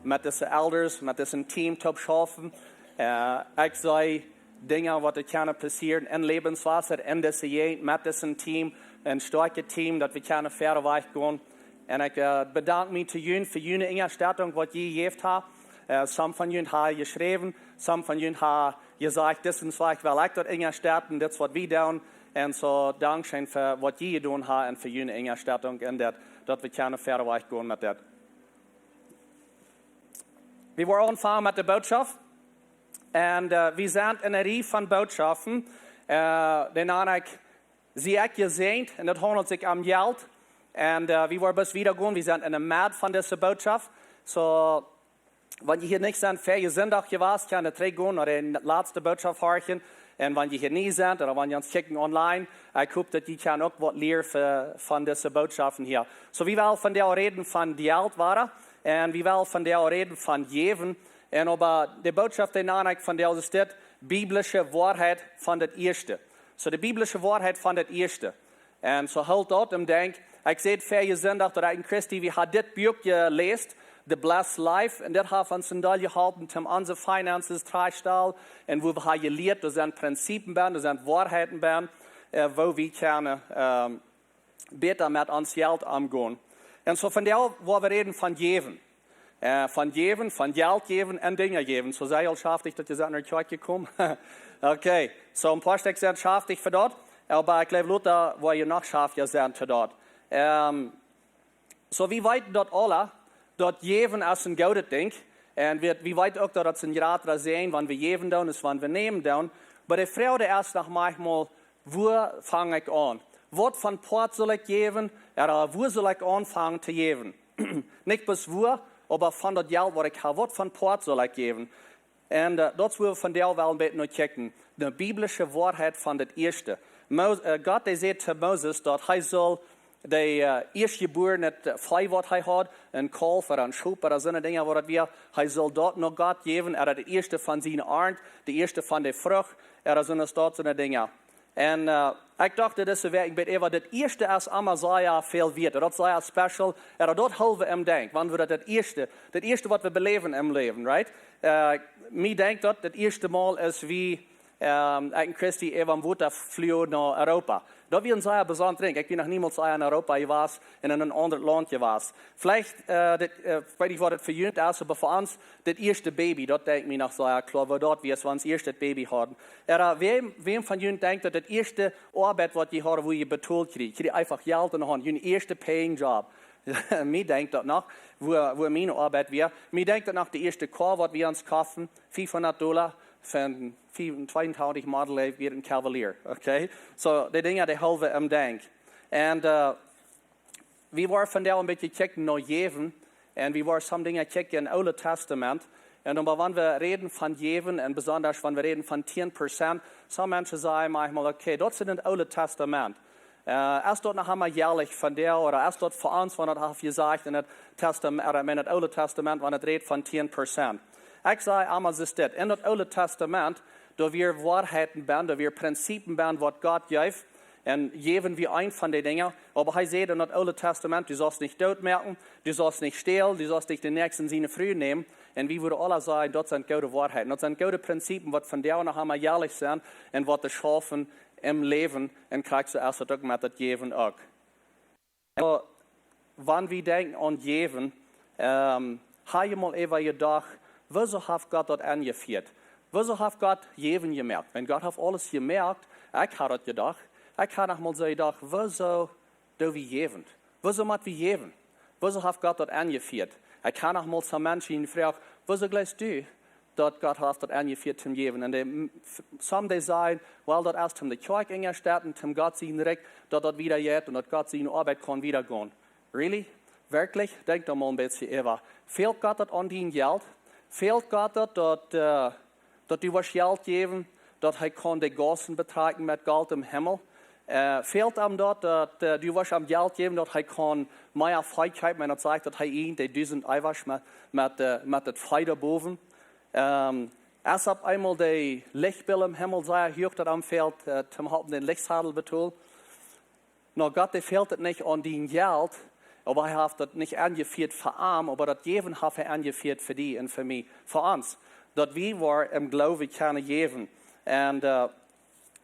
met dise Elders, met disen Team toop schaufen. Ekj see Dinja waut doa kjennen passieren en Lebenswasser, en dise Jäajent, met disen Team, een stoakjet Team, daut wie kjennen wieda wajch gonen. Un ekj bedank mie to junt fa june Unjastettunk waut jie jejäft haben. Some von junt haben jeschräwen, some von junt haben jesajcht, dit es waut ekj well, ekj daut unjastetten, dit es waut wie doonen. Un soo, dankscheen fa waut jie jedonen haben un fa june Unjastettunk un daut, daut wie kjennen wieda wajch gonen met dit. Wie woaren aunfangen met de Bootschoft. Un wie sent en eene Rieej von Bootschoften, dee nanen ekj, Sie ekj jesäajent, un daut haundelt sikj om Jelt. Un wie woaren bloos wieda gonen, wie sent en de Med von dise Bootschoft. Soo, wan jie hia nich sent, väajen Sindach jewast, kjenn jie trigj gonen no de latste Bootschoft horchen. Un wan jie hia nie sent ooda wan jie ons kjikjen online, ekj hop daut jie kjennen uk waut lieren von dise Bootschoften hia. Soo, wie wellen vondoag räden von Jelt woaren un wie wellen vondoag räden von jäwen. Un oba de Bootschoft, dee nanen ekj vondoag, es dit: Biblische Woarheit von daut Ieeschte. Soo, de biblische Woarheit von daut Ieeschte. Un soo hoolt daut em Denkj. Ekj säd väajen Sindach daut ekj un Christy, wie haben dit Buak jeläst, The Blessed Life, un dit haft ons een Deel jeholpen toom onse finances trajchtstalen. Un wua wie haben jelieet, doa sent Prinzipien benn, doa sent Woarheiten benn, woo wie kjennen bäta met ons Jelt omgonen. Un soo vondoag woa wie räden von jäwen. Von jäwen, von Jelt jäwen un Dinja jäwen. Soo sea aul schaftich daut jie sent no de Kjoakj jekomen. Okay, soo een poa Stekj sent schaftich fa daut, oba ekj jleew lota woa jie noch schaftja sennen to daut. Soo, wie weeten daut aula, daut jäwen es een goodet Dinkj. Un wie weeten uk daut daut es een jratra Säajen, wan wie jäwen doonen, aus wan wie nämen doonen. Oba de Froag es noch maunchmol, wua fang ekj aun? Waut von Poat saul ekj jäwen? Ooda wua saul ekj aunfangen to jäwen? Nich bloos wua, oba von daut Jelt waut ekj hab, waut von Poat saul ekj jäwen? Un äh, daut wua wie vondoag wellen een bät no kjikjen. De biblische Woarheit von daut ieeschte. Mo äh, Gott, dee säd to Moses, daut hee sull de äh, ieeschtjebuarne Vee, waut hee haud, een Kalf ooda een Schop ooda soone Dinja, waut daut wia, hee sull daut no Gott jäwen, ooda daut ieeschte von siene Arnt, daut ieeschte von de Frucht, ooda soone, daut soone Dinja. Un äh, ekj docht, daut es een bät, daut ieeschte es emma sea väl wieet. Daut es sea special. Ooda daut hoolen wie em Denkj. Wan wie daut, daut ieeschte, daut ieeschte, waut wie beläwen em Läwen, right? Äh, mie denkjt daut, daut ieeschte Mol es, wua ähm, ekj un Christy äwa em Wota fluagen no Europa. Daut wia een sea besondret Dinkj. Ekj wia noch niemols sea en Europa jewast un en een aundret Launt jewast. Veleicht, äh, daut, äh, weet ekj nich, waut daut fa junt es, oba fa ons, daut ieeschte Baby, daut denkj ekj mie noch sea kloa, woo daut wia, aus wie ons ieeschtet Baby hauden. Ooda wäm, wäm von junt denkjt, daut daut ieeschte Oabeit, waut jie hauden, wua jie betolt kjrieejen, kjrieejen eefach Jelt enne Haunt, jun ieeschte paying job? Mie denkjt daut noch, wua, wua miene Oabeit wia. Mie denkjt daut noch, daut ieeschte Koa, waut wie ons koften, fiefhundat Dolla, fa een fief-, tweeuntwintich Model A, wia een Cavalier, okay? So, dee Dinja, dee hoolen wie em Denkj. Un äh, wie woaren vondoag een bät kjikjen no jäwen. Un wie woaren some Dinja kjikjen em Oolen Tastament. Un oba wan wie räden von jäwen, un besonda wan wie räden von tieen Prozent, some Menschen sajen maunchmol, okay, daut es en daut Oole Tastament. Äh, es daut noch emma jäajlich vondoag, ooda es daut fa ons, wan daut haft jesajcht en daut Tastament, ooda en daut Oole Tastament, wan et rät von tieen Prozent? Ekj saj emma, es dit, en daut Oole Tastament, doa wia Woarheiten bennen, doa wia Prinzipien bennen, waut Gott jeef, un jäwen wia eent von dee Dinja. Oba hee säd en daut Oole Tastament, du saust nich doot moaken, du saust nich stälen, du saust nich dän Näakjsten siene Fru nämen. Un wie wudden aula sajen, daut sent goode Woarheiten. Daut sent goode Prinzipien, waut vondoag noch emma jäajlich sent un waut wie schaufen em Läwen. Un krakjt soo es daut uk met daut Jäwen uk. Oba wan wie denkjen aun Jäwen, ähm, hab jie mol äwa jedocht, wuarom haft Gott daut enjefieet? Wuarom haft Gott Jäwen jemoakt? Wan Gott haft aules jemoakt, ekj hab daut jedocht, ekj hab noch mol soo jedocht, wuarom doo wie jäwen? Wuarom mott wie jäwen? Wuarom haft Gott daut enjefieet? Ekj hab noch mol soone Menschen jefroacht, wuarom jleefst du, daut Gott haft daut enjefieet toom jäwen? Un dee, m-, f-, some dee sajen, well, daut es toom de Kjoakj enjestetten, toom Gott sien Rikj, daut daut wieda jeit un daut Gott siene Oabeit kaun wieda gonen. Really? Werkjlich? Denkj doa mol een bät äwa. Fält Gott daut aun dien Jelt? Fält Gott daut, daut, äh, daut du woascht Jelt jäwen, daut hee kaun de Gaussen betrakjen met Golt em Himmel? Äh, fält am daut, daut, äh, du woascht am Jelt jäwen, daut hee kaun mea Vee kjeepen, un daut sajcht, daut hee eent dee dusent Eiwasch met, met, äh, met daut Vee doa bowen? Ähm, es opp eemol de Lichtbill em Himmel sea huach, daut am fält, äh, toom halpen dän Lichtsadel betolen? No, Gott, dee fält et nich aun dien Jelt, oba hee haft daut nich enjefieet fa am, oba daut Jäwen haft hee enjefieet fa die un fa mie, fa ons. Daut wie woaren em Gloowen kjennen jäwen. Un, äh,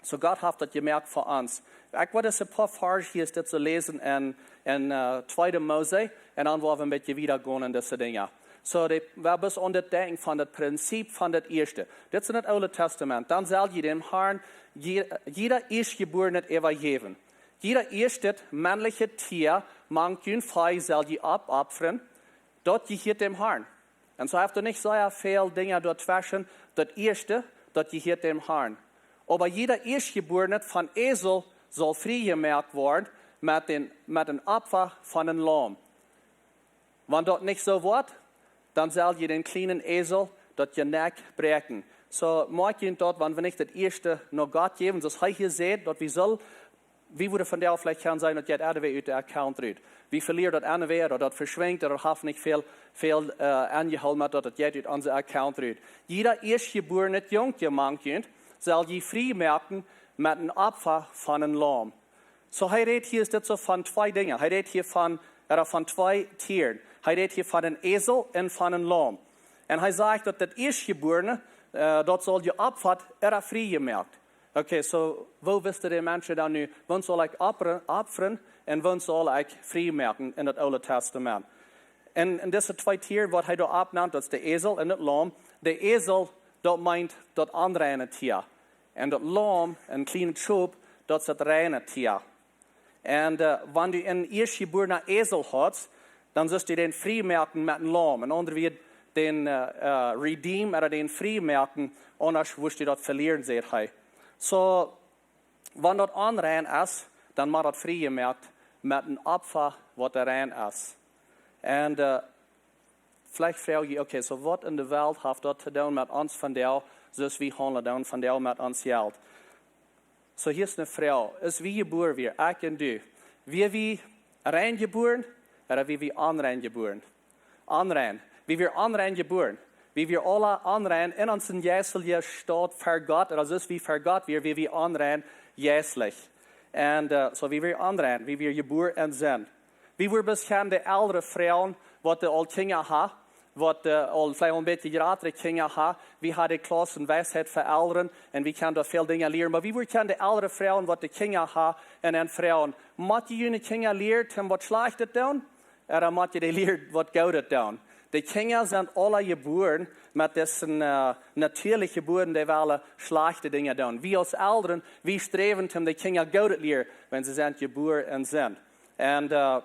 so Gott haft daut jemoakt fa ons. Ekj wull dise poa Varsch hia dit soo läsen en, en, äh, Tweede Mose, un dan woa wie een bät wieda gonen en dise Dinja. So, dee, wie haben ons aun dit denkjen von daut Prinzip von daut ieeschte. Dit es en daut Oole Tastament. Dan sell jie däm Harn, jie-, jieda Ieeschtjebuarnet äwajäwen. Jieda ieeschtet mennlichet Tia mank jun Vee sell jie oppopfren, daut jehieet däm Harn. Un soo haft hee nich sea väl Dinja doa tweschen, daut ieeschte, daut jehieet däm Harn. Oba jieda Ieeschtjebuarnet von Äsel saul frie jemoakt woaren met dän, met een Opfa von een Laum. Wan daut nich soo woat, dan sell jie dän kjlienen Äsel daut Jenekj bräakjen. So, moakj jie daut, wan wie nich daut ieeschte no Gott jäwen, soo aus hee hia sajcht, daut wie sell, wie wudden vondoag veleicht kjennen sajen, daut jeit enne Wäakj ut de Account rut. Wie velieren daut enne Wäakj, ooda daut veschwinjt, ooda daut haft nich väl, väl, äh, aunjehoolen met daut, daut jeit ut onse Account rut. Jieda Ieeschtjebuarnet Jungkje mank junt sell jie frie moaken met een Opfa von een Laum. So, hee rät hia, es dit soo von twee Dinja. Hee rät hia von, ooda von twee Tieren. Hee rät hia von een Äsel un von een Laum. Un hee sajcht, daut daut Ieeschtjebuarne, äh, daut saul jeopfat ooda frie jemoakt. Okay, so, woo wisten dee Menschen dan nu, wan saul ekj opfren, opfren un wan saul ekj frie moaken en daut Oole Tastament? Un, un dise twee Tieren, waut hee doa oppnant, daut es de Äsel un daut Laum. De Äsel, daut meent daut onreine Tia. Un daut Laum, een kjlienet Schop, daut es daut reine Tia. Un, äh, wan du een ieeschtjebuarnen Äsel hast, dan sust du dän frie moaken met een Laum. En aundre Wieed, dän, äh, äh, redeem, ooda dän frie moaken, aundasch wurscht du daut velieren, sajcht hee. So, wan daut onrein es, dan mott daut frie jemoakt met een Opfa, waut rein es. Un, äh, Veleicht froag jie, okay, so waut enne Welt haft daut to doonen met ons vondoag, soo aus wie haundlen doonen vondoag met ons Jelt? So, hia es eene Froag: Aus wie jebuaren wieren, ekj un du, wia wie rein jebuaren ooda wia wie onrein jebuaren? Onrein. Wie wieren onrein jebuaren. Wie wieren aula onrein en onsen jeistlichen Staut ver Gott, ooda soo aus wie ver Gott wieren, wia wie onrein jeistlich. Un, äh, so wie wieren onrein, wie wieren jebuaren en Sind. Wie wieren bloos kjennen de Elren froagen, waut dee aul Kjinja haben, waut dee aul veleicht een bät jratre Kjinja haben. Wie haben de Klauss Weisheit fa Elren un wie kjennen doa väl Dinja lieren. Oba wie wieren kjennen de Elren froagen, waut de Kjinja haben, un dan froagen: Mott jie june Kjinja lieren, om waut Schlajchtet doonen, ooda mott jie dee lieren, waut Goodet doonen? De Kjinja sent aula jebuaren met dise, äh, natieeliche Jebuaren, dee wellen schlajchte Dinja doonen. Wie aus Elren, wie sträwen, om de Kjinja Goodet lieren, wan see sent jebuaren en Sind. Un, äh,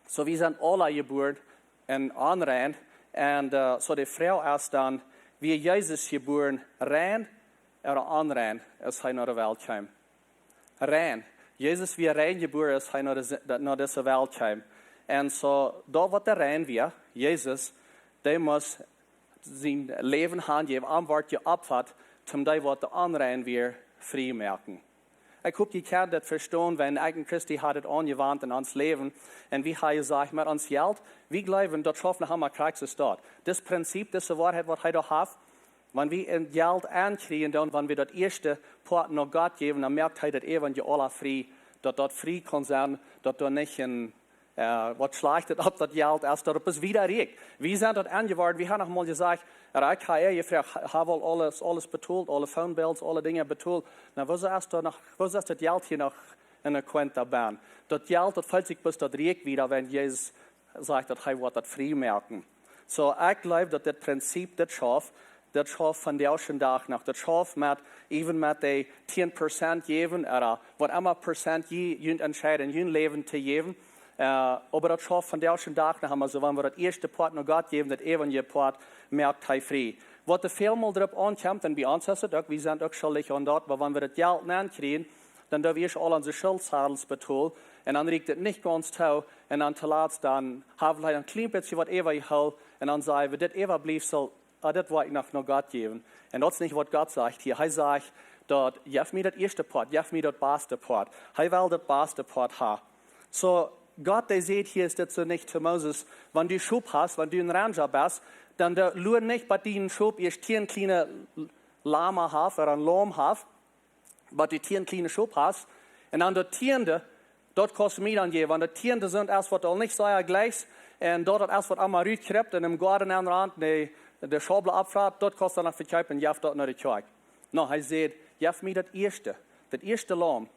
so wie sent aula jebuaren en onrein. Un, äh, so de Froag es dan: Wia Jesus jebuaren rein ooda onrein, aus hee no de Welt kjeem? Rein. Jesus wia rein jebuaren, aus hee no de, no dise Welt kjeem. Un so, daut waut rein wia, Jesus, dee must sien Läwen hanjäwen, am wort jeopfat, om dee waut onrein wieren, frie moaken. Ekj hop, jie kjennen daut vestonen, wan ekj un Christy haben daut aunjewant en ons Läwen. Un wie haben jesajcht, met ons Jelt, wie jleewen, daut schauft noch emma krakjt soo. Daut Prinzip, dise Woarheit, waut hee doa haft, wan wie een Jelt aunkjrieen, dan, wan wie daut ieeschte Poat no Gott jäwen, dan moakt hee daut äwent je aula frie, daut daut frie kaun sennen, daut doa nich een, äh, waut Schlajchtet opp daut Jelt es, daut opp es wieda rieekjt. Wie sent daut aunjeworden, wie haben noch mol jesajcht, ekj hab ea jefroacht, ha-, hab aul aules, aules betolt, aule phone bills, aule Dinja betolt. Na, wuarom es doa noch, wuarom es daut Jelt hia noch en de Quenta bennen? Daut Jelt, daut felt sikj bloos daut rieekjt wieda, wan Jesus sajcht, daut hee woat daut frie moaken. So, ekj jleew, daut dit Prinzip, dit schauft, dit schauft vondoag dän Dach noch. Dit schauft met, äwent met de tieen Prozent jäwen, ooda waut emma Prozent jie, jie entscheiden, jun Läwen to jäwen. Äh, oba daut schauft vondoag dän Dach noch emol soo, wan wie daut ieeschte Poat no Gott jäwen, daut äwent je Poat moakt hee frie. Waut doa väl mol doaropp aunkjemt, un bie ons es et uk, wie sent uk schuldich aun daut, oba wan wie daut Jelt aunkjrieen, dan doo wie ieescht aul onse Schultsadels betolen, un dan rieekjt et nich gaunz too, un dan toolatst dan hab wie een kjlien bät waut äwajehoolen, un dan saj wie, dit Äwabliefsel, ah, dit well ekj noch no Gott jäwen. Un daut es nich, waut Gott sajcht hia. Hee sajcht, daut, jeff mie daut ieeschte Poat, jeff mie daut baste Poat. Hee well daut baste Poat haben. So, Gott, dee sajcht hia, es dit soo nich to Moses: Wan du Schop hast, wan du een Ranger best, dan doo, lua nich, bat dien Schop ieescht tieen kjliene Lama haft ooda een Laum haft, bat du tieen kjliene Schop hast. Un dan daut tieende, daut kaust du mie dan jäwen. Wan daut tieende sent, es waut aul nich sea jlikjt, un daut, daut es waut emma rutkjriept un em Goaden aunrant, de, de Schaubel oppfrat, daut kaust du dan vekjeepen, jeff daut no de Kjoakj. No, hee sajcht, jeff mie daut ieeschte, daut ieeschte Laum.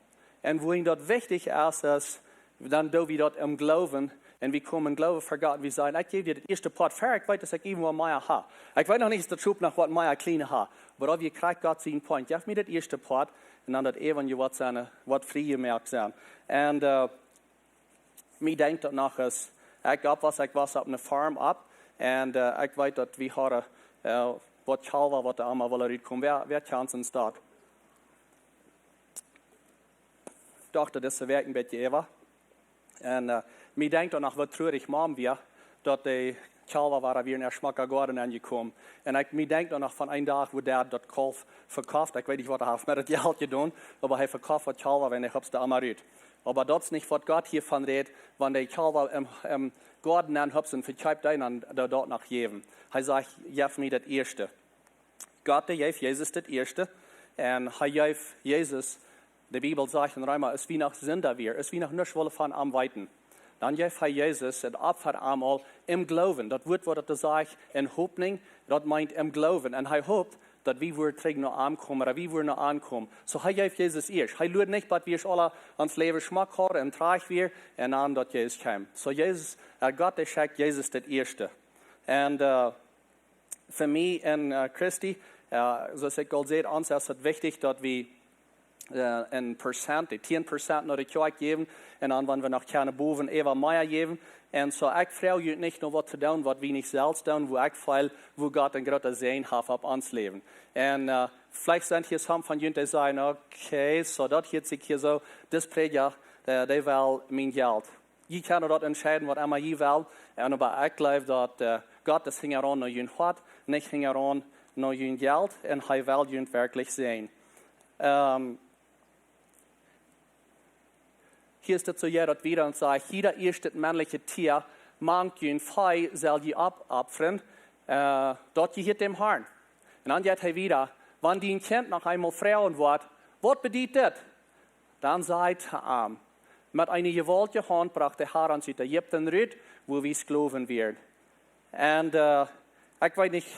Un wuarom daut wichtich es, es, dan doo wie daut em Gloowen. Un wie komen em Gloowen ver Gott. Wie sajen: Ekj jäw die daut ieeschte Poat ver, ekj weet, daut ekj irjentwaut mea hab. Ekj weet noch nich, aus daut Schop noch waut mea kjliene haft. Oba daut wia krakjt Gott sien Point. Jeff mie daut ieeschte Poat, un dan daut äwent je woat sennen, woat frie jemoakt sennen. Un, äh, mie denkjt daut noch, aus ekj opp wia, ekj wia opp eene Farm opp. Un, äh, ekj weet, daut wie hauden, äh, waut Kjalwa, waut doa emma wullen rutkomen. Wäa, wäa kjant sien Stock? Docht, daut es de Wäakj een bät äwa. Un, äh, mie denkjt daut noch, woo trurich Mam wia, daut de Kjalwa wieren, wieren en schmocka Goaden aunjekomen. Un ekj, mie denkjt daut noch von een Dach, woo dee daut Kalf vekoft. Ekj weet nich, waut hee haft met daut Jelt jedonen, oba hee vekoft waut Kjalwa, wan hee hupst doa emma rut. Oba daut es nich, waut Gott hia von rät, wan de Kjalwa em, em Goaden aunhupst un vekjeept, dan doo daut noch jäwen. Hee sajcht: Jeff mie daut ieeschte. Gott, dee jeef Jesus daut ieeschte. Un hee jeef Jesus, de Bibel sajcht en Reema, aus wie noch Sinda wieren, aus wie noch nuscht wullen von am weeten, dan jeef hee Jesus daut Opfa emol em Gloowen. Daut Wuat, waut daut sajcht, en Hopninj, daut meent em Gloowen. Un hee hopt, daut wie wudden trigj no am komen, daut wie wudden no am komen. So, hee jeef Jesus ieescht. Hee luad nich, bat wie aula ons Läwen schmock hauden un trigj wieren, un dan daut Jesus kjeem. So, Jesus, äh, Gott, dee schekjt Jesus daut ieeschte. Un, äh, fa mie un, äh, Christy, äh, soo aus ekj aul säd, ons es et wichtich, daut wie, äh, een Prozent, dee tieen Prozent no de Kjoakj jäwen, un dan, wan wie noch kjennen, bowen äwa mea jäwen. Un so, ekj froag junt nich no waut to doonen, waut wie nich selfst doonen, wua ekj feel, wua Gott een grooten Säajen haft opp ons Läwen. Un, äh, veleicht sent hia some von junt, dee sajen: Okay, so, daut hieet sikj hia soo, dis Prädja, äh, dee well mien Jelt. Jie kjennen daut entscheiden, waut emma jie wellen. Un oba ekj jleew, daut, äh, Gott es hinjaraun no jun Hoat, nich hinjaraun no jun Jelt, un hee well junt werkjlich seenen. Ähm, hia es daut soo, jo, daut wada un sajcht: "Jieda ieeschtet mennlichet Tia mank jun Vee sell jie oppopfren, äh, daut jehieet däm Harn." Un dan jeit hee wieda: "Wan dien Kjint noch eemol froagen woat: 'Waut bediet dit?' Dan saj to am: 'Met eene jewaultje Haunt brocht de Har ons ut Ägipten rut, wua wie Sklowen wieren.'" Un, äh, ekj weet nich,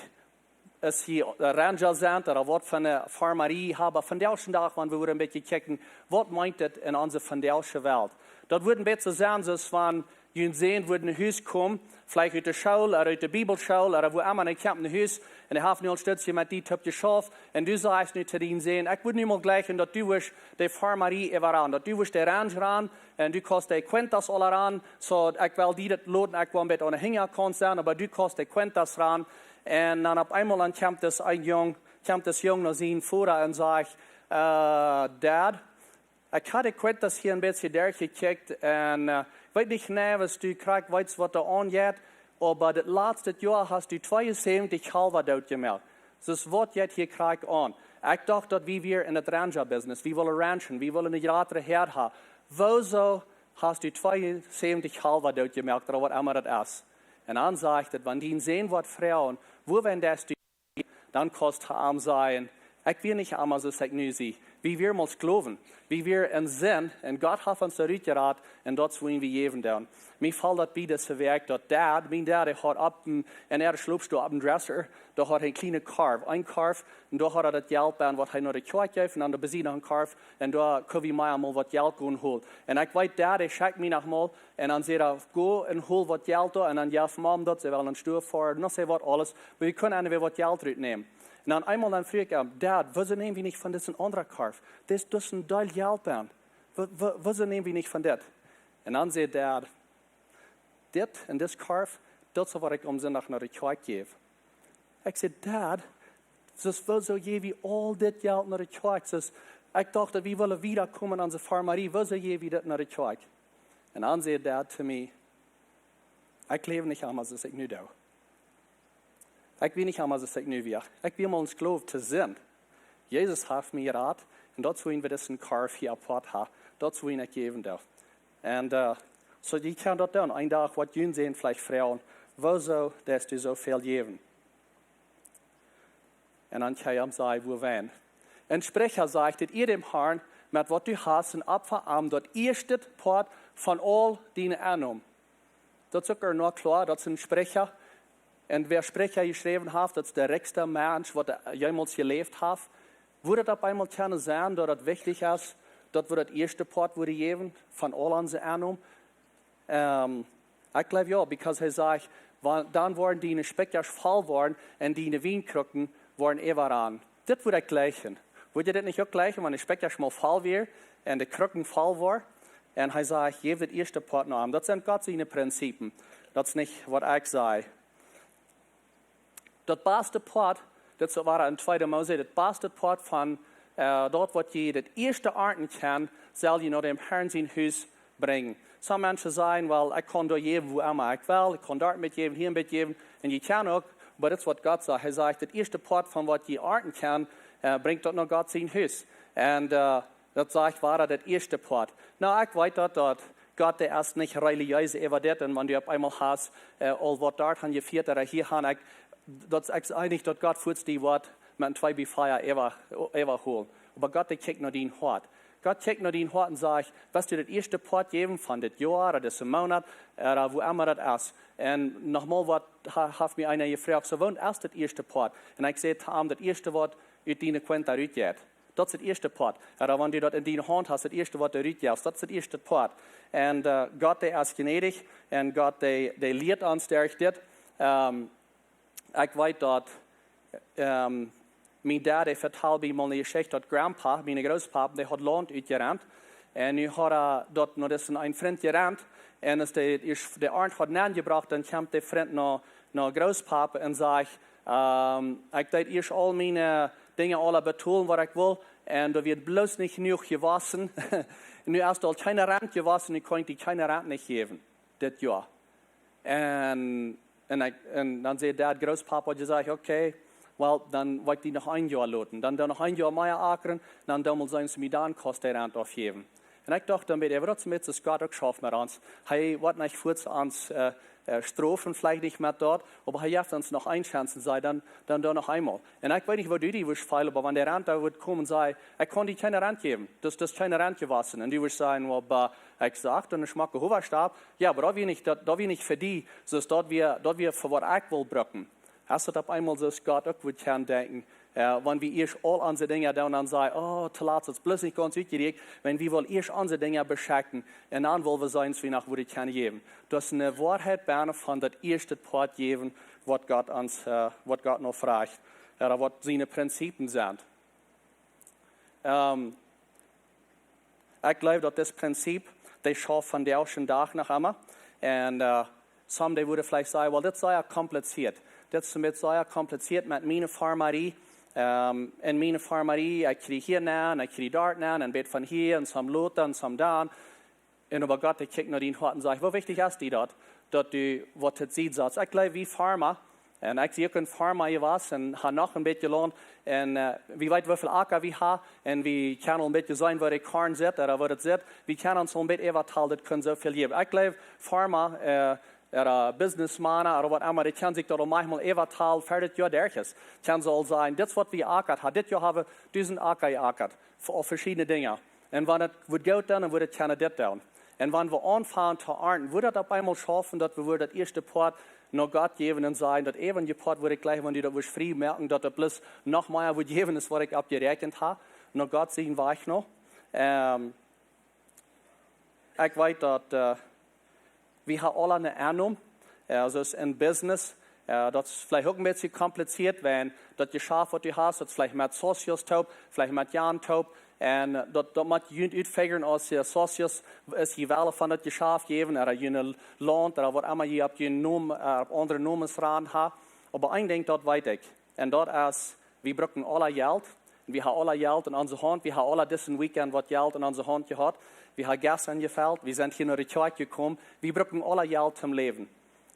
aus jie, äh, Ranger sent ooda waut fa eene Farmarie haben, vondoag dän Dach, wan wie wudden een bät kjikjen, waut meent daut en onse vondoagsche Welt? Daut wudd een bät soo sennen, soo aus wan jun Sän wudd no Hus komen, veleicht ut de School ooda ut de Bibelschool ooda wua emma, un hee kjemt no Hus un hee haft nu aul een Stootje met die toop jeschauft, un du sajchst nu to dien Sän: "Ekj wudd nu mol jleichen, daut du wurscht de Farmarie äwaraun, daut du wurscht de Ranch raun, un du kaust de cuentas aula raun, soo ekj well die daut loten, ekj well een bät aun de Hinjakaunt sennen, oba du kaust de cuentas raun." Un dan opp eemol dan kjemt dis een Jung, kjemt dis Jung no sienen Voda un sajcht: "Äh, Dad, ekj hab de cuentas hia een bät derchjekjikjt un, äh, weet nich, nä, waut du krakjt weetst, waut doa aunjeit, oba daut latste Joa hast du tweeunsäwentich Kalwa dootjemoakt. Soo waut jeit hia krakjt aun? Ekj docht, daut wie wieren en daut Ranger-Business, wie wullen ranchen, wie wullen eene jratre Häad haben. Wuasoo hast du tweeunsäwentich Kalwa dootjemoakt, ooda waut emma daut es?" Un dan sajcht et: "Wan dien Sän woat froagen: 'Wuawäajen deist du?', dan kaust du am sajen: 'Ekj wia nich emma soo aus ekj nu sie. Wie wieren mol Sklowen. Wie wieren en Sind, un Gott haft ons doa rutjerat, un daut es wuarom wie jäwen doonen.'" Mie foll daut bie dise Wäakj, daut Dad, mien Dad, dee haud opp een, en äare Schlopstow opp een Dresser, doa haud hee een kjlienen Korf, een Korf, un doa haud hee daut Jelt bie, waut hee no de Kjoakj jeef, un dan doa bie sikj noch een Korf, un doa kunn wie mau mol waut Jelt gonen holen. Un ekj weet, Dad, dee schekjt mie noch mol, un dan säd hee: "Go un hol waut Jelt doa, un dan jeff Mam daut, see well no Stua foaren, noch see waut aules, oba wie kjennen enne Wäaj waut Jelt rutnämen." Un dan eemol dan fruach ekj am: "Dad, wuasoo näm wie nich von disen aundren Korf? Dit, dit es een Deel Jelt bie. Wua-, wua-, wuasoo näm wie nich von dit?" Un dan säd Dad: "Dit un dis Korf, daut es waut ekj aum Sindach no de Kjoakj jäw." Ekj säd: "Dad, soo wuasoo jäw wie aul dit Jelt no de Kjoakj? Soo, ekj docht, daut wie wullen wieda komen aun onse Farmarie. Wuasoo jäw wie dit no de Kjoakj?" Un dan säd Dad to mie: "Ekj läw nich emma soo aus ekj nu doo. Ekj wia nich emma soo aus ekj nu wia. Ekj wia mol een Sklow to Sind. Jesus haft mie jerat, un daut es wuarom wie disen Korf hia apoat haben. Daut es wuarom ekj jäwen doo." Un, äh, soo, jie kjennen daut doonen. Een Dach woat jun Sän veleicht froagen: "Wuasoo deist du soo väl jäwen?" Un dan kjenn jie am sajen, wuawäajen. En Spricha sajcht et: "Ea däm Harn met waut du hast un opfa am daut ieeschte Poat von aul diene Ennom." Daut es uk noch kloa, daut es en Spricha. Un wäa Spricha jeschräwen haft, daut es de rikjsta Mensch, waut jemols jeläft haft. Wudd daut opp eemol kjennen sennen, daut et wichtich es, daut wie daut ieeschte Poat wudden jäwen von aul onse Ennom? Ähm, ekj jleew jo, because hee sajcht: "Wa-, dan woaren diene Spikjasch voll woaren un diene Wienkrucken woaren äwarannen." Dit wudd ekj jleichen. Wudd jie dit nich uk jleichen, wan de Spikjasch mol voll wieren un de Krucken voll woaren? Un hee sajcht: "Jäw daut ieeschte Poat no am." Daut sent Gott siene Prinzipien. Daut es nich waut ekj saj. Daut baste Poat, daut es waut en Tweede Mose, daut baste Poat von, äh, daut waut jie daut ieeschte arnten kjennen, sell jie no däm Harn sien Hus brinjen. Some Menschen sajen: "Well, ekj kaun doa jäwen, wua emma ekj well, ekj kaun doa met jäwen, hia met jäwen." Un jie kjennen uk, oba daut es waut Gott sajcht. Hee sajcht: "Daut ieeschte Poat von waut jie arnten kjennen, äh, brinjt daut no Gott sien Hus." Un, äh, daut sajcht wada daut ieeschte Poat. Nu, ekj weet daut, daut Gott, dee es nich relijees äwa dit, un wan du opp eemol hast, äh, aul waut doa han jefieet, ooda hia han ekj, daut ekj saj nich, daut Gott fuaz die woat met een twee bie vea äwa, äwaholen. Oba Gott, dee kjikjt no dien Hoat. Gott kjikjt no dien Hoat un sajcht: "West du daut ieeschte Poat jäwen von dit Joa ooda disen Moonat, ooda wua emma daut es?" Un noch mol waut ha-, haft mie eena jefroacht: "Soo, waut es daut ieeschte Poat?" Un ekj saj to am: "Daut ieeschte, waut ut diene Cuenta rutjeit. Daut es daut ieeschte Poat." Ooda wan du daut en diene Haunt hast, daut ieeschte, waut doa rutjeit, daut es daut ieeschte Poat. Un, äh, Gott, dee es jnädich, un Gott, dee, dee lieet ons derch dit. Ähm, ekj weet daut, ähm, mien Dad, dee vetald mie mol eene Jeschicht, daut Grandpa, mien Grootpapa, dee haud Launt utjerent. Un nu haud hee daut no disen eenen Frint jerent. Un aus dee, de Arnt haud nenjebrocht, dan kjemt de Frint no, no Grootpapa un sajcht: "Ähm, ekj deed ieescht aul miene Dinja aula betolen, waut ekj wull. Un doa wia bloos nich jenuach jewossen. Nu es doa aul kjeene Rent jewossen, nu kaun ekj die kjeene Rent nich jäwen dit Joa." Un Un, ekj, un dan säd de Groospapa, dee säd: "Okay, well, dan woa ekj die noch een Joa loten. Dan doo noch een Joa mea akren, dan doo mol seenen, aus du mie dan kaust de Rent aufjäwen." Un ekj docht dan bie, daut es met Gott uk schauft met ons. Hee woat nich fuaz ons, äh, äh, strofen, veleicht nich met daut, oba hee jeft ons noch eene Chance un sajcht dan, dan doo noch eemol. Un ekj weet nich, woo du die wurscht feelen, oba wan de Rent doa wudd komen un säd: "Ekj kaun die kjeene Rent jäwen, du hast, du hast kjeene Rent jewossen." Un du wurscht sajen: "Well, oba ekj sach, un ekj schmocke Howa stap." Jo, oba daut wia nich, daut, daut wia nich fa die, soo daut wia, daut wia fa waut ekj well brucken. Aus daut opp eemol soo es, Gott uk wudd kjennen denkjen, äh, wan wie ieescht aul onse Dinja doonen, dan säd: "Oh, to lat, daut es bloos nich gaunz utjerieekjt." Wan wie wellen ieescht onse Dinja beschekjen un dan wellen wie seenen, aus wie noch wudden kjennen jäwen. Daut es eene Woarheit bennen von daut ieeschte Poat jäwen, waut Gott ons, äh, waut Gott noch froagt, ooda waut siene Prinzipien sent. Ähm, ekj jleew, daut dit Prinzip, dee schauft vondoag dän Dach noch emma. Un, äh, some, dee wudden veleicht sajen: "Well, dit es sea kompliziert. Dit es een bät sea kompliziert met miene Farmarie. Ähm, en miene Farmarie, ekj kjrie hia nenn, ekj kjrie doa nenn, een bät von hia, un some lota, un some dan." Un oba Gott, dee kjikjt no dien Hoat un sajcht: "Woo wichtich es die daut, daut du waut to Sied satst?" Ekj jleew, wie Farma, un ekj sie uk een Farma jewast un ha noch een bät jelaunt. Un, äh, wie weeten, woo väl Acka wie haben, un wie kjennen aul een bät seenen, woo de Korn sitt, ooda woo daut sitt. Wie kjennen ons aul een bät äwatalen, daut kaun soo väl jäwen. Ekj jleew, Farma, äh, ooda Businessmannen, ooda waut emma, dee kjennen sikj daut aul maunchmol äwatalen, ver daut Joa derch es. Kjennen see aul sajen: "Dit es waut wie jeakat haben. Dit Joa haben wie dusent Acka jeakat. Fa, opp veschiedne Dinja. Un wan et woat goot doonen, dan woat et kjennen dit doonen." Un wan wie aunfangen to arnten, woat daut opp eemol schaufen, daut wie woaren daut ieeschte Poat no Gott jäwen un sajen: "Daut äwaje Poat woa ekj jlikj, wan du daut wurscht frie moaken, daut daut bloos noch mea woat jäwen, aus waut ekj opp jeräakjent hab, no Gott sienen Wajch no." Ähm, ekj weet daut, äh, wie haben aule eene Ennom, äh, soo es en Business, äh, daut es veleicht uk een bät kompliziert, wan daut Jeschaft, waut du hast, daut es veleicht met socios toop, veleicht met jan toop. Un, äh, daut, daut mott jie utfigren, aus jie socios es, jie wellen von daut Jeschaft jäwen, ooda june Launt, ooda waut emma jie opp june Nom-, äh, opp aundre Nomes ran haben. Oba een Dinkj, daut weet ekj. Un daut es, wie brucken aule Jelt. Un wie haben aule Jelt en onse Haunt. Wie haben aule disen Weekend waut Jelt en onse Haunt jehaut. Wie haben Gas aunjefelt. Wie sent hia no de Kjoakj jekomen. Wie brucken aule Jelt toom läwen.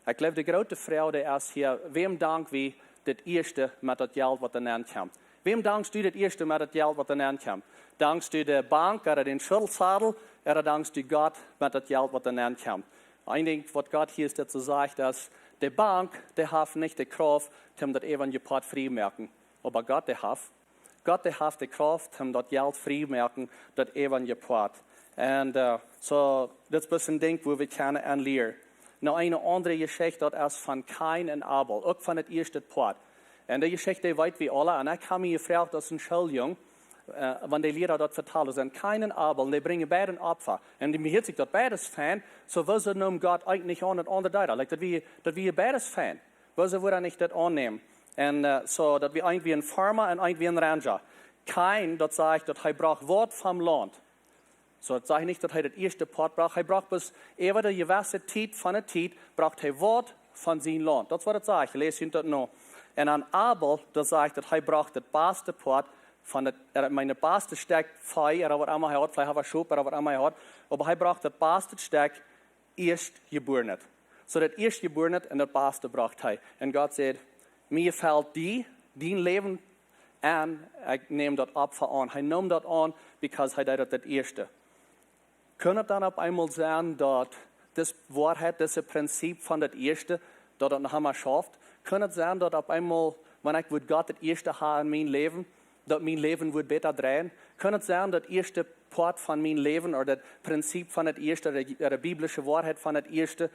Ekj jleew, de groote Froag, dee es hia: Wäm dank wie daut ieeschte met daut Jelt, waut doa nenn kjemt? Wäm dankst du daut ieeschte met daut Jelt, waut doa nenn kjemt? Dankst du de Bank ooda dän Schuldensadel, ooda dankst du Gott met daut Jelt, waut doa nenn kjemt? Een Dinkj, waut Gott hia es, daut soo sajcht, es, de Bank, dee haft nich de Krauft, om daut äwaje Poat frie moaken. Oba Gott, dee haft. Gott, dee haft de Krauft, om daut Jelt frie moaken, daut äwaje Poat. Un, äh, soo, daut es een Dinkj, woo wie kjennen aun lieren. Nu, eene aundre Jeschicht, daut es von Kain un Abel, uk von daut ieeschte Poat. Un dee Jeschicht, dee weet wie aule. Un ekj hab mie jefroacht, aus een Schooljung, äh, wan de Liera daut vetalen, sent Kain un Abel, un dee brinjen beid een Opfa. Un dee, mie hieet sikj daut beides fein, soo, wuarom neem Gott eent nich aun, daut aundre deed daut? Like, daut wia, daut wia beides fein. Wuarom wudd hee nich daut aunnämen? Un, äh, soo, daut wia eent wia een Farma un eent wia een Ranger. Kain, daut sajcht, daut hee brocht waut vom Launt. Soo, daut sajcht nich, daut hee daut ieeschte Poat brocht. Hee brocht bloos äwa de jewesse Tiet von de Tiet, brocht hee waut von sien Launt. Daut es waut et sajcht. Läst junt daut no. Un aun Abel, daut sajcht, daut hee brocht daut baste Poat von daut, äh, ekj meen, daut baste Stekj Vee, ooda waut emma hee haud, veleicht haud hee Schop, ooda waut emma hee haud. Oba hee brocht daut baste Stekj, ieeschtjebuarnet. Soo, daut ieeschtjebuarnet un daut baste brocht hee. Un Gott säd: "Mie jefelt die, dien Läwen, un ekj näm daut Opfa aun." Hee neem daut aun, because hee deed daut daut ieeschte. Kaun et dan opp eemol sennen, daut dise Woarheit, dise Prinzip von daut ieeschte, daut daut noch emma schauft? Kaun et sennen, daut opp eemol, wan ekj wudd Gott daut ieeschte haben en mien Läwen, daut mien Läwen wudd bäta dreien? Kaun et sennen, daut ieeschte Poat von mien Läwen, ooda daut Prinzip von daut ieeschte, ooda de, ooda de biblische Woarheit von daut ieeschte,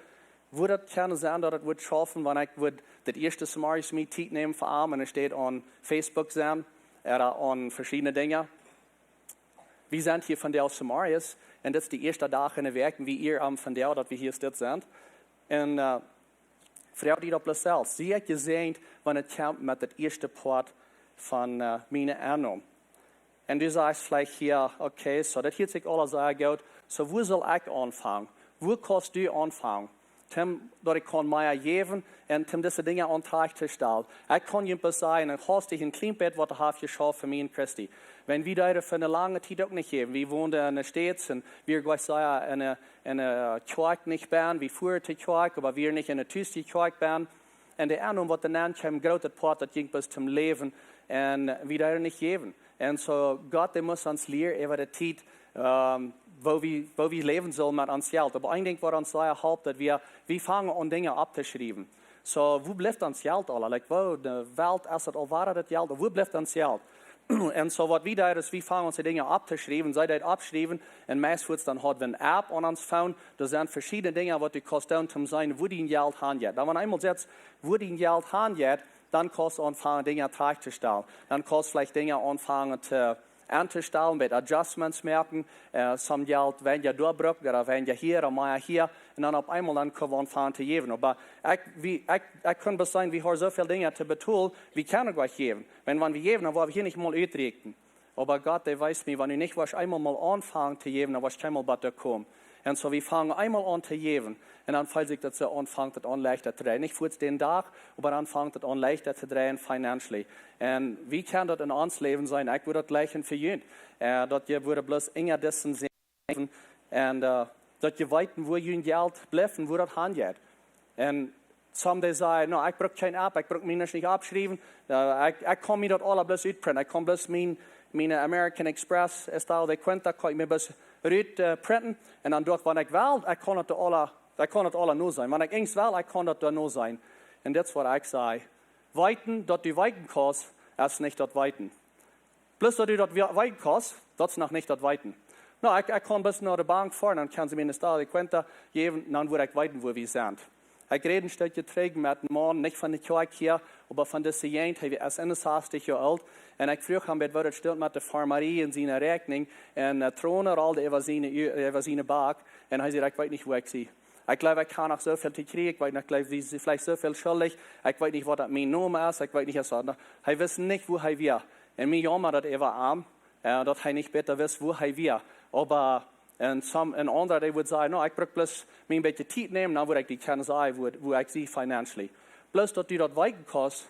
wudd daut kjennen sennen, daut et wudd schaufen, wan ekj wudd daut ieeschte zemorjes mie Tiet nämen fa am un enne Städ aun Facebook sennen, ooda aun veschiedne Dinja? Wie sent hia vondoag zemorjes, un dit es de ieeschte Dach enne Wäakj, un wie ieren ons vondoag, daut wie hia dit sent. Un, äh, froag die daut bloos selfst: Sie ekj jesäajent, wan et kjemt met daut ieeschte Poat von, äh, miene Ennom? Un du sajchst veleicht hia: "Okay, soo, daut hieet sikj aules sea goot. Soo, wua saul ekj aunfangen? Wua kaust du aunfangen, om daut ekj kaun mea jäwen un om dise Dinja aun trajcht to stalen?" Ekj kaun junt bloos sajen, un haustich een kjlien bät, waut hee haft jeschauft fa mie un Christy. Wan wie deeden fa eene lange Tiet uk nich jäwen. Wie wonden enne States un wie wieren sea enne, enne Kjoakj nich bennen. Wie fuaren to Kjoakj, oba wie wieren nich enne Tus Kjoakj bennen. En de Ennom, waut doa nenn kjeem, grootet Poat, daut jinkj bloos toom Läwen. En wie deeden nich jäwen. En soo, Gott, dee must ons lieren äwa de Tiet, ähm, woo wie, woo wie läwen sullen met ons Jelt. Oba een Dinkj, waut ons sea halpt, daut wie, wie fangen aun Dinja opptoschriewen. Soo, wua blift ons Jelt aula? Like, woo, de Welt es daut aul wada daut Jelt, wua blift ons Jelt? En soo, waut wie deeden, es, wie fangen aun de Dinja opptoschriewen, see deeden oppschriewen, en meist wort dan haud wie ne App aun ons Phone, doa sent veschiedne Dinja, waut du kaust doonen, om seenen, wua dien Jelt hanjeit. Dan, wan eemol sitst, wua dien Jelt hanjeit, dan kaust du aunfangen, Dinja trajcht to stalen. Dan kaust du veleicht Dinja aunfangen to, aunto stalen, bät Adjustments moaken, äh, some Jelt, wan du doa brukst, ooda wan du hia, ooda mea hia, en dan opp eemol dan kjenn wie aunfangen to jäwen. Oba ekj, wie, ekj, ekj kaun bloos sajen, wie haben soo väl Dinja to betolen, wie kjennen nich jäwen. Wan, wan wie jäwen, dan woa wie hia nich mol utrieekjen. Oba Gott, dee wiest mie, wan du nich woascht eemol mol aunfangen to jäwen, dan woascht du kjeenmol bat doa komen. En soo, wie fangen eemol aun to jäwen. En dan feelt sikj daut soo aun, fangt daut aun leichta to dreien. Nich fuaz dän Dach, oba dan fangt daut aun leichta to dreien financially. En wie kjennen daut en ons Läwen seenen? Ekj wudd daut jlikjen fa junt. Äh, daut jie wudden bloos enja disen seenen. En, äh, daut jie weeten, wua jun Jelt blift, wua daut hanjeit. En some dee sajen, no, ekj bruk kjeen App, ekj bruk mie nich oppschriewen. Äh, ekj, ekj kaun mie daut aula bloos utprinten. Ekj kaun bloos mien, miene American Express Estado de Cuenta, kaun ekj mie bloos rut, äh, printen. En dan doo ekj, wan ekj well, ekj kaun daut aula, ekj kaun daut aula noseenen. Wan ekj eens well, ekj kaun daut doa noseenen. En dit es waut ekj saj. Weeten, daut du weeten kaust, es nich daut Weeten. Bloos daut du daut we-, weeten kaust, daut es noch nich daut Weeten. No, ekj, ekj kaun bloos no de Bank foaren, dan kjennen see mie een Estado de Cuenta jäwen, dan wudd ekj weeten, wua wie sent. Ekj räd een Stekj trigj met een Maun, nich von de Kjoakj hia, oba von dise Jäajent, hee es eenensastich Joa oolt. En ekj fruach am, waut daut steit met de Farmarie en siene Räakjnunk, en, äh, Tronen rolden äwa siene Ü-, äwa siene Bak. En hee säd, ekj weet nich, wua ekj sie. Ekj jleew, ekj kaun noch soo väl to kjrieen, ekj weet nich, ekj jleew, wie sent veleicht soo väl schuldich, ekj weet nich, waut daut mien Nomen es, ekj weet nich, es daut noch. Hee wist nich, wua hee wia. En mie jaumad daut äwa am, äh, daut hee nich bäta wist, wua hee wia. Oba, en some, en aundra, dee wudd sajen, no, ekj bruk bloos mie een bät Tiet nämen, dan wudd ekj die kjennen sajen, wua, wua ekj sie financially. Bloos daut du daut weeten kaust,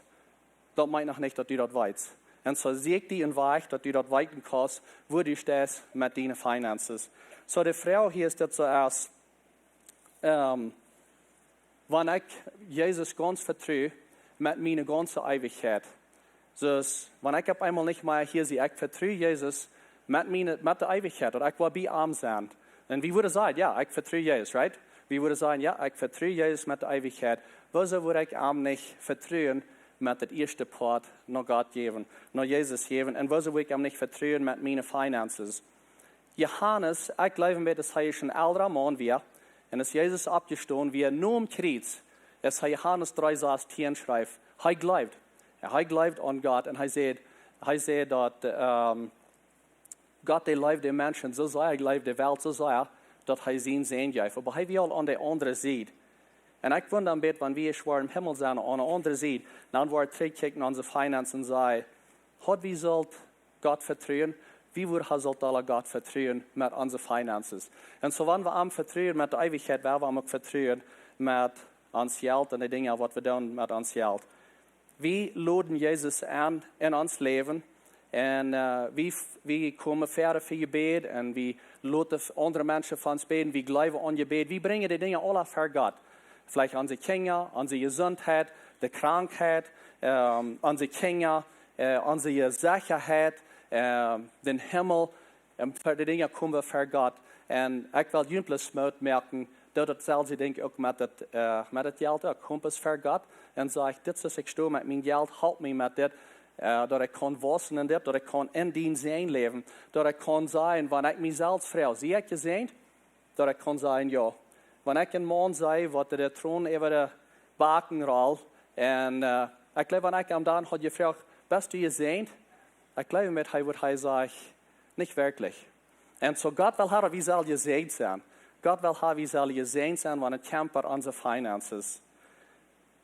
daut meent noch nich, daut du daut weetst. En soo sieekj die een Wajch, daut du daut weeten kaust, wua du steist met diene Finances. Soo, de Froag hia es daut soo aus, ähm, wan ekj Jesus gaunz vetru met miene gaunze Eewichkjeit. Soo, wan ekj opp eemol nich mea hia sie, ekj vetru Jesus met miene, met de Eewichkjeit, daut ekj woa bie am sennen. En wie wudden sajen, jo, ekj vetru Jesus, right? Wie wudden sajen, jo, ekj vetru Jesus met de Eewichkjeit. Wuarom wudd ekj am nich vetruen met daut ieeschte Poat no Gott jäwen, no Jesus jäwen? En wuarom wudd ekj am nich vetruen met miene Finances? Johanes, ekj jleew, daut hee een elra Maun wia, en aus Jesus oppjestonen wia, nom Kjriez, aus hee Johanes dree sastieen schreef, hee jleewd. Jo, hee jleewd aun Gott, en hee säd, hee säd daut, ähm, Gott, dee leeft de Menschen soo sea, hee leeft de Welt soo sea, daut hee sienen Sän jeef. Oba hee wia aul aun de aundre Sied. En ekj wunda een bät, wan wie schwoa em Himmel sent, aun de aundre Sied, dan woa wie trigj kjikjen no onse Finances en sajen, haud wie sult Gott vetruen, wie wudden hee sult aula Gott vetruen met onse Finances. En soo, wan wie am vetruen met de Eewichkjeit, woa wie am uk vetruen met ons Jelt en de Dinja, waut wie doonen met ons Jelt. Wie loden Jesus aun en ons Läwen. En, äh, wie, wie komen ver fa Jebäd en wie loten aundre Menschen fa ons bäden. Wie jleewen aun Jebäd. Wie brinjen de Dinja aula ver Gott. Veleicht onse Kjinja, onse Jesundheit, de Krankheit, ähm, onse Kjinja, äh, onse Sechaheit, äh, dän Himmel. En ver de Dinja komen wie ver Gott. En ekj well junt bloos Moot moaken, daut daut selwje Dinkj uk met daut, äh, met daut Jelt uk. Komt ver Gott en sajcht, dit es, ekj sto met mien Jelt, halp mie met dit, äh, daut ekj kaun wausen en dit, daut ekj kaun en dien Sän läwen, daut ekj kaun sajen, wan ekj mie selfst froag, sie ekj jesäajent? Daut ekj kaun sajen, jo. Wan ekj een Maun see, waut de Tronen äwa de Baken rollen, en, äh, ekj jleew, wan ekj am dan haud jefroagt, best du jesäajent? Ekj jleew, met hee wudd hee sajen, nich werkjlich. En soo Gott well haben, wie sellen jesäajent sennen. Gott well haben, wie sellen jesäajent sennen, wan et kjemt om onse Finances.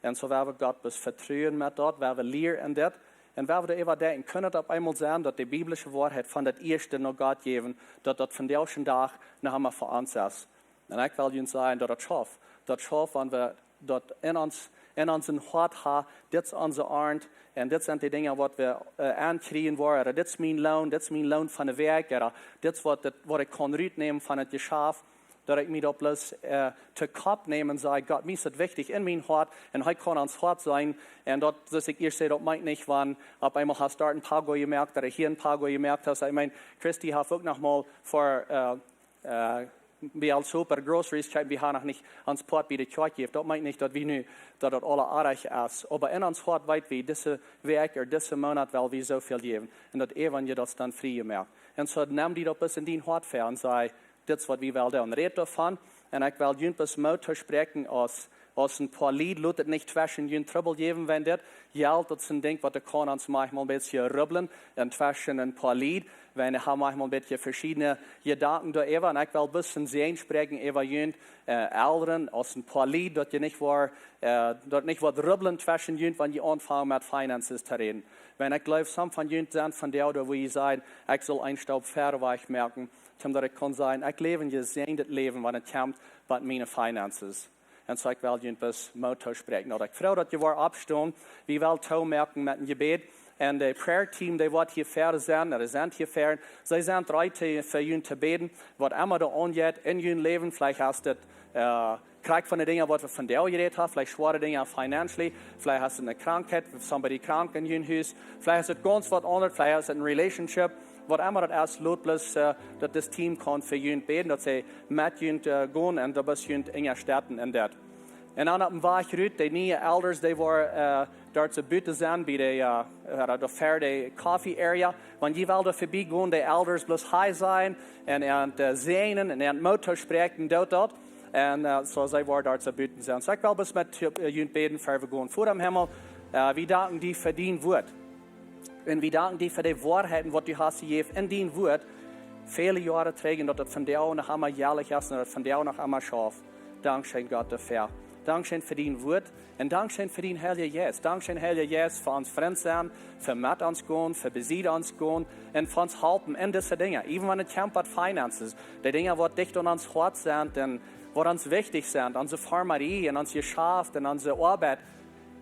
En soo woa wie Gott bloos vetruen met daut, woa wie lieren en dit. En woa wie doaräwa denkjen, kaun et opp eemol sennen, daut de biblische Woarheit von daut ieeschte no Gott jäwen, daut daut vondoag dän Dach noch emma fa ons es. En ekj well junt sajen, daut daut schauft. Daut schauft, wan wie daut en ons, en onsen Hoat haben, dit es onse Arnt, en dit sent de Dinja, waut wie, äh, aunkjrieen woaren, ooda dit es mien Loon, dit es mien Loon von de Wäakj, ooda dit es waut, dit, waut ekj kaun rutnämen von daut Jeschaft. Daut ekj mie daut bloos, äh, to Kopp näm un saj: "Gott, mie es daut wichtich en mien Hoat." Un hee kaun ons Hoat seenen. Un daut, soo aus ekj ieescht säd, daut meent nich, wan opp eemol hast doa een Pago jemoakt, ooda hia een Pago jemoakt hast. Ekj meen, Christy haft uk noch mol fa, äh, äh, bie ons Super Groceries kjeepen, wie haben noch nich ons Poat bie de Kjoakj jejäft. Daut meent nich, daut wie nu, daut daut aula oajch es. Oba en ons Hoat weet wie, dise Wäakj ooda dise Moonat well wie soo väl jäwen. Un daut Evangelium daut es dan frie jemoakt. Un soo nemm die daut bloos en dien Hoat väa un saj: "Dit es waut wie well doonen." Rät doavon. Un ekj well junt bloos Moot toospräakjen aus, aus een poa Lied, lot et nich tweschen junt Trubbel jäwen, wan dit Jelt, daut es een Dinkj waut de kaun ons maunchmol een bät rubblen, un tweschen een poa Lied, wan wie haben maunchmol een bät veschiedne Jedanken doaräwa. Un ekj well bloos een Säajen spräakjen äwa junt, äh, Elren, aus een poa Lied, daut jie nich woaren, äh, daut nich woat rubblen tweschen junt, wan jie aunfangen met finances to räden. Wan ekj jleew, some von junt sent vondoag doa, wua jie sajen: "Ekj saul een Staup wieda wajch moaken, soo daut ekj kaun sajen, ekj läw een jesäajendet Läwen, wan et kjemt bat miene finances." Un soo ekj well junt bloos Moot toospräakjen. Daut ekj frei, daut jie woaren oppstonen. Wie wellen toomoaken met een Jebäd. Un de prayer team, dee woat hia wieda sennen, dee sent hia wieda. See sent reed fa junt to bäden. Waut emma doa aunjeit en jun Läwen, veleicht es daut, äh, krakjt von de Dinja waut wie vondoag jerät haben, veleicht schwoare Dinja financially, veleicht es et eene Krankheit, somebody krank en jun Hus, veleicht es et gaunz waut aundret, veleicht es et eene relationship, waut emma daut es, lot bloos, äh, daut dit team kaun fa junt bäden, daut see met junt, äh, gonen un daut bloos junt unjastetten en daut. Un dan opp dän Wajch rut, de niee elders, dee woaren, äh, doa soo buten sennen bie de, äh, äh, de, fa de coffee area. Wan jie wellen doa verbie gonen, de elders bloos hi sajen un, un, äh, säajnen un, un Moot toospräakjen, doot daut. Un, äh, soo see woaren doa soo buten sennen. Soo ekj well bloos met, äh, junt bäden, ea wie gonen. Voda em Himmel, äh, wie danken die fa dien Wuat. Un wie danken die fa de Woarheiten waut du hast jejäft en dien Wuat väle Joaren trigj, un daut et vondoag noch emma jelich es un daut et vondoag noch emma schauft. Dankscheen, Gott, doafäa. Dankscheen fa dien Wuat un dankscheen fa dien Heilja Jeist. Dankscheen, Heilja Jeist, fa ons Frint sennen, fa met ons gonen, fa besied ons gonen un fa ons halpen en dise Dinja. Even wan et kjemt bat finances, de Dinja waut dicht aun ons Hoat sent un waut ons wichtich sent, onse Farmarie un ons Jeschaft un onse Oabeit.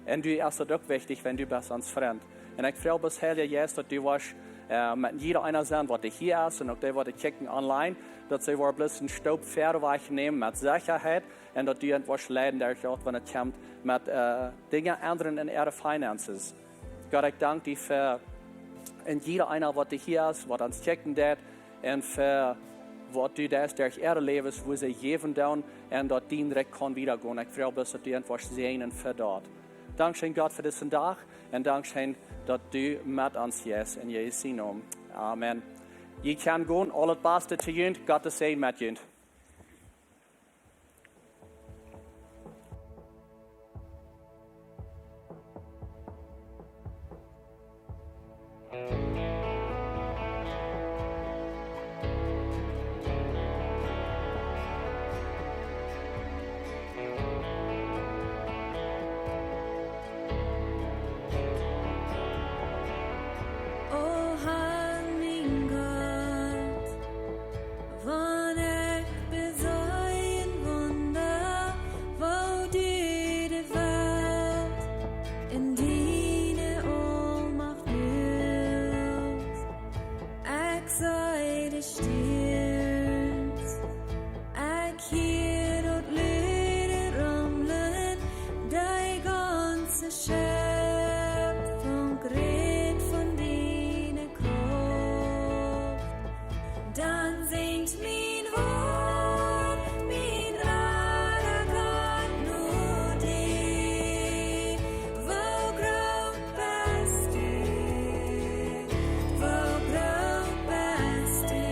Un die es daut uk wichtich, wan du best ons Frint. Un ekj froag bloos, Heilja Jeist, daut du woascht, äh, met jieda eena sennen, waut hia es, un uk dee, waut kjikjen online, daut see woaren bloos een Staup wieda wajch nämen met Sechaheit, un daut du an woascht leiden, derch daut, wan et kjemt met, äh, Dinja endren en äare finances. Gott, ekj dank die fa en jieda eena, waut hia es, waut ons kjikjen deit, un fa waut du deist derch äare Läwes, woo see jäwen doonen, un daut dien Rikj kaun wieda gonen. Ekj froag bloos, daut du an woascht säajnen fa daut. Dankscheen, Gott, fa disen Dach, un dankscheen, daut du met ons jeist, en Jesus sienen Nomen. Amen. Jie kjennen gonen, aulet Baste to junt, Gott sien Säajen met junt. O Herr, mien Gott, wan ekj beseenen Wunda, woo du de Welt en diene Oolmacht buldst. Ekj see de Stierns, ekj hia daut Lüden rumlen, de gaunze Schepfunk rät von diene Krauft. Dan sinjt mien Hoat, mien Rada Gott, no die. Woo groot best du, woo groot best du.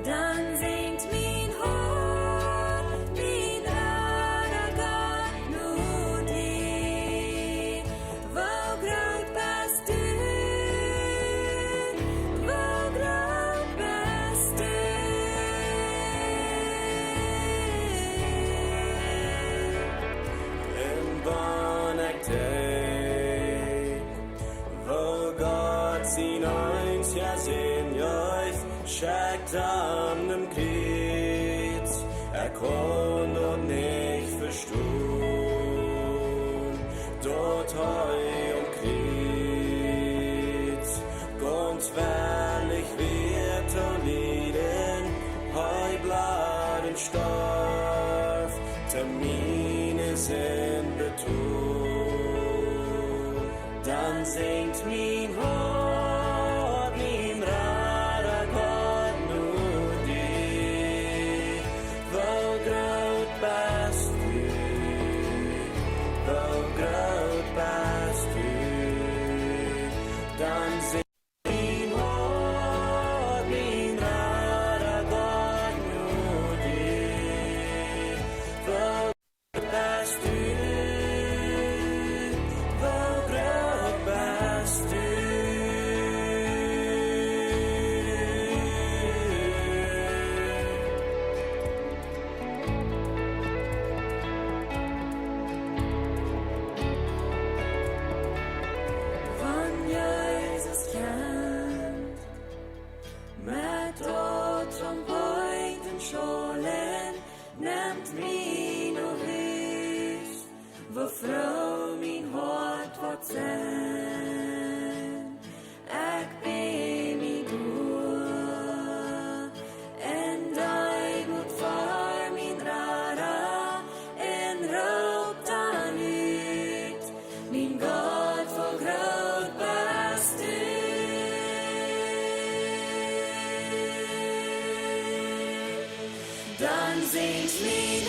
Dan sinjt mien Hoat, mien Rada Gott, no die. Woo groot best du, woo groot best du. Un wan ekj denkj, woo Gott sien eensja Sän jeef, schekjt aun däm Kjriez, ekj kaun daut nich vestonen, daut hee aum Kjriez gaunz wellich wia to lieden, hee bleef Dan sinjt mien Hoat, mien Rada Gott, no die. Woo groot best du, woo groot best du. Dan sinjt mien Hoat, mien Rada Gott, no die. Woo groot best du, woo groot best du. Wan Jesus kjemt met daut Trompeten schaulen, nemt mie no Hus, woo froo mien Hoat woat sennen. Ekj bäj mie doa en Deemoot ver mien Rada un roop dan ut: Mien Gott, woo groot best du. Dan sinjt mien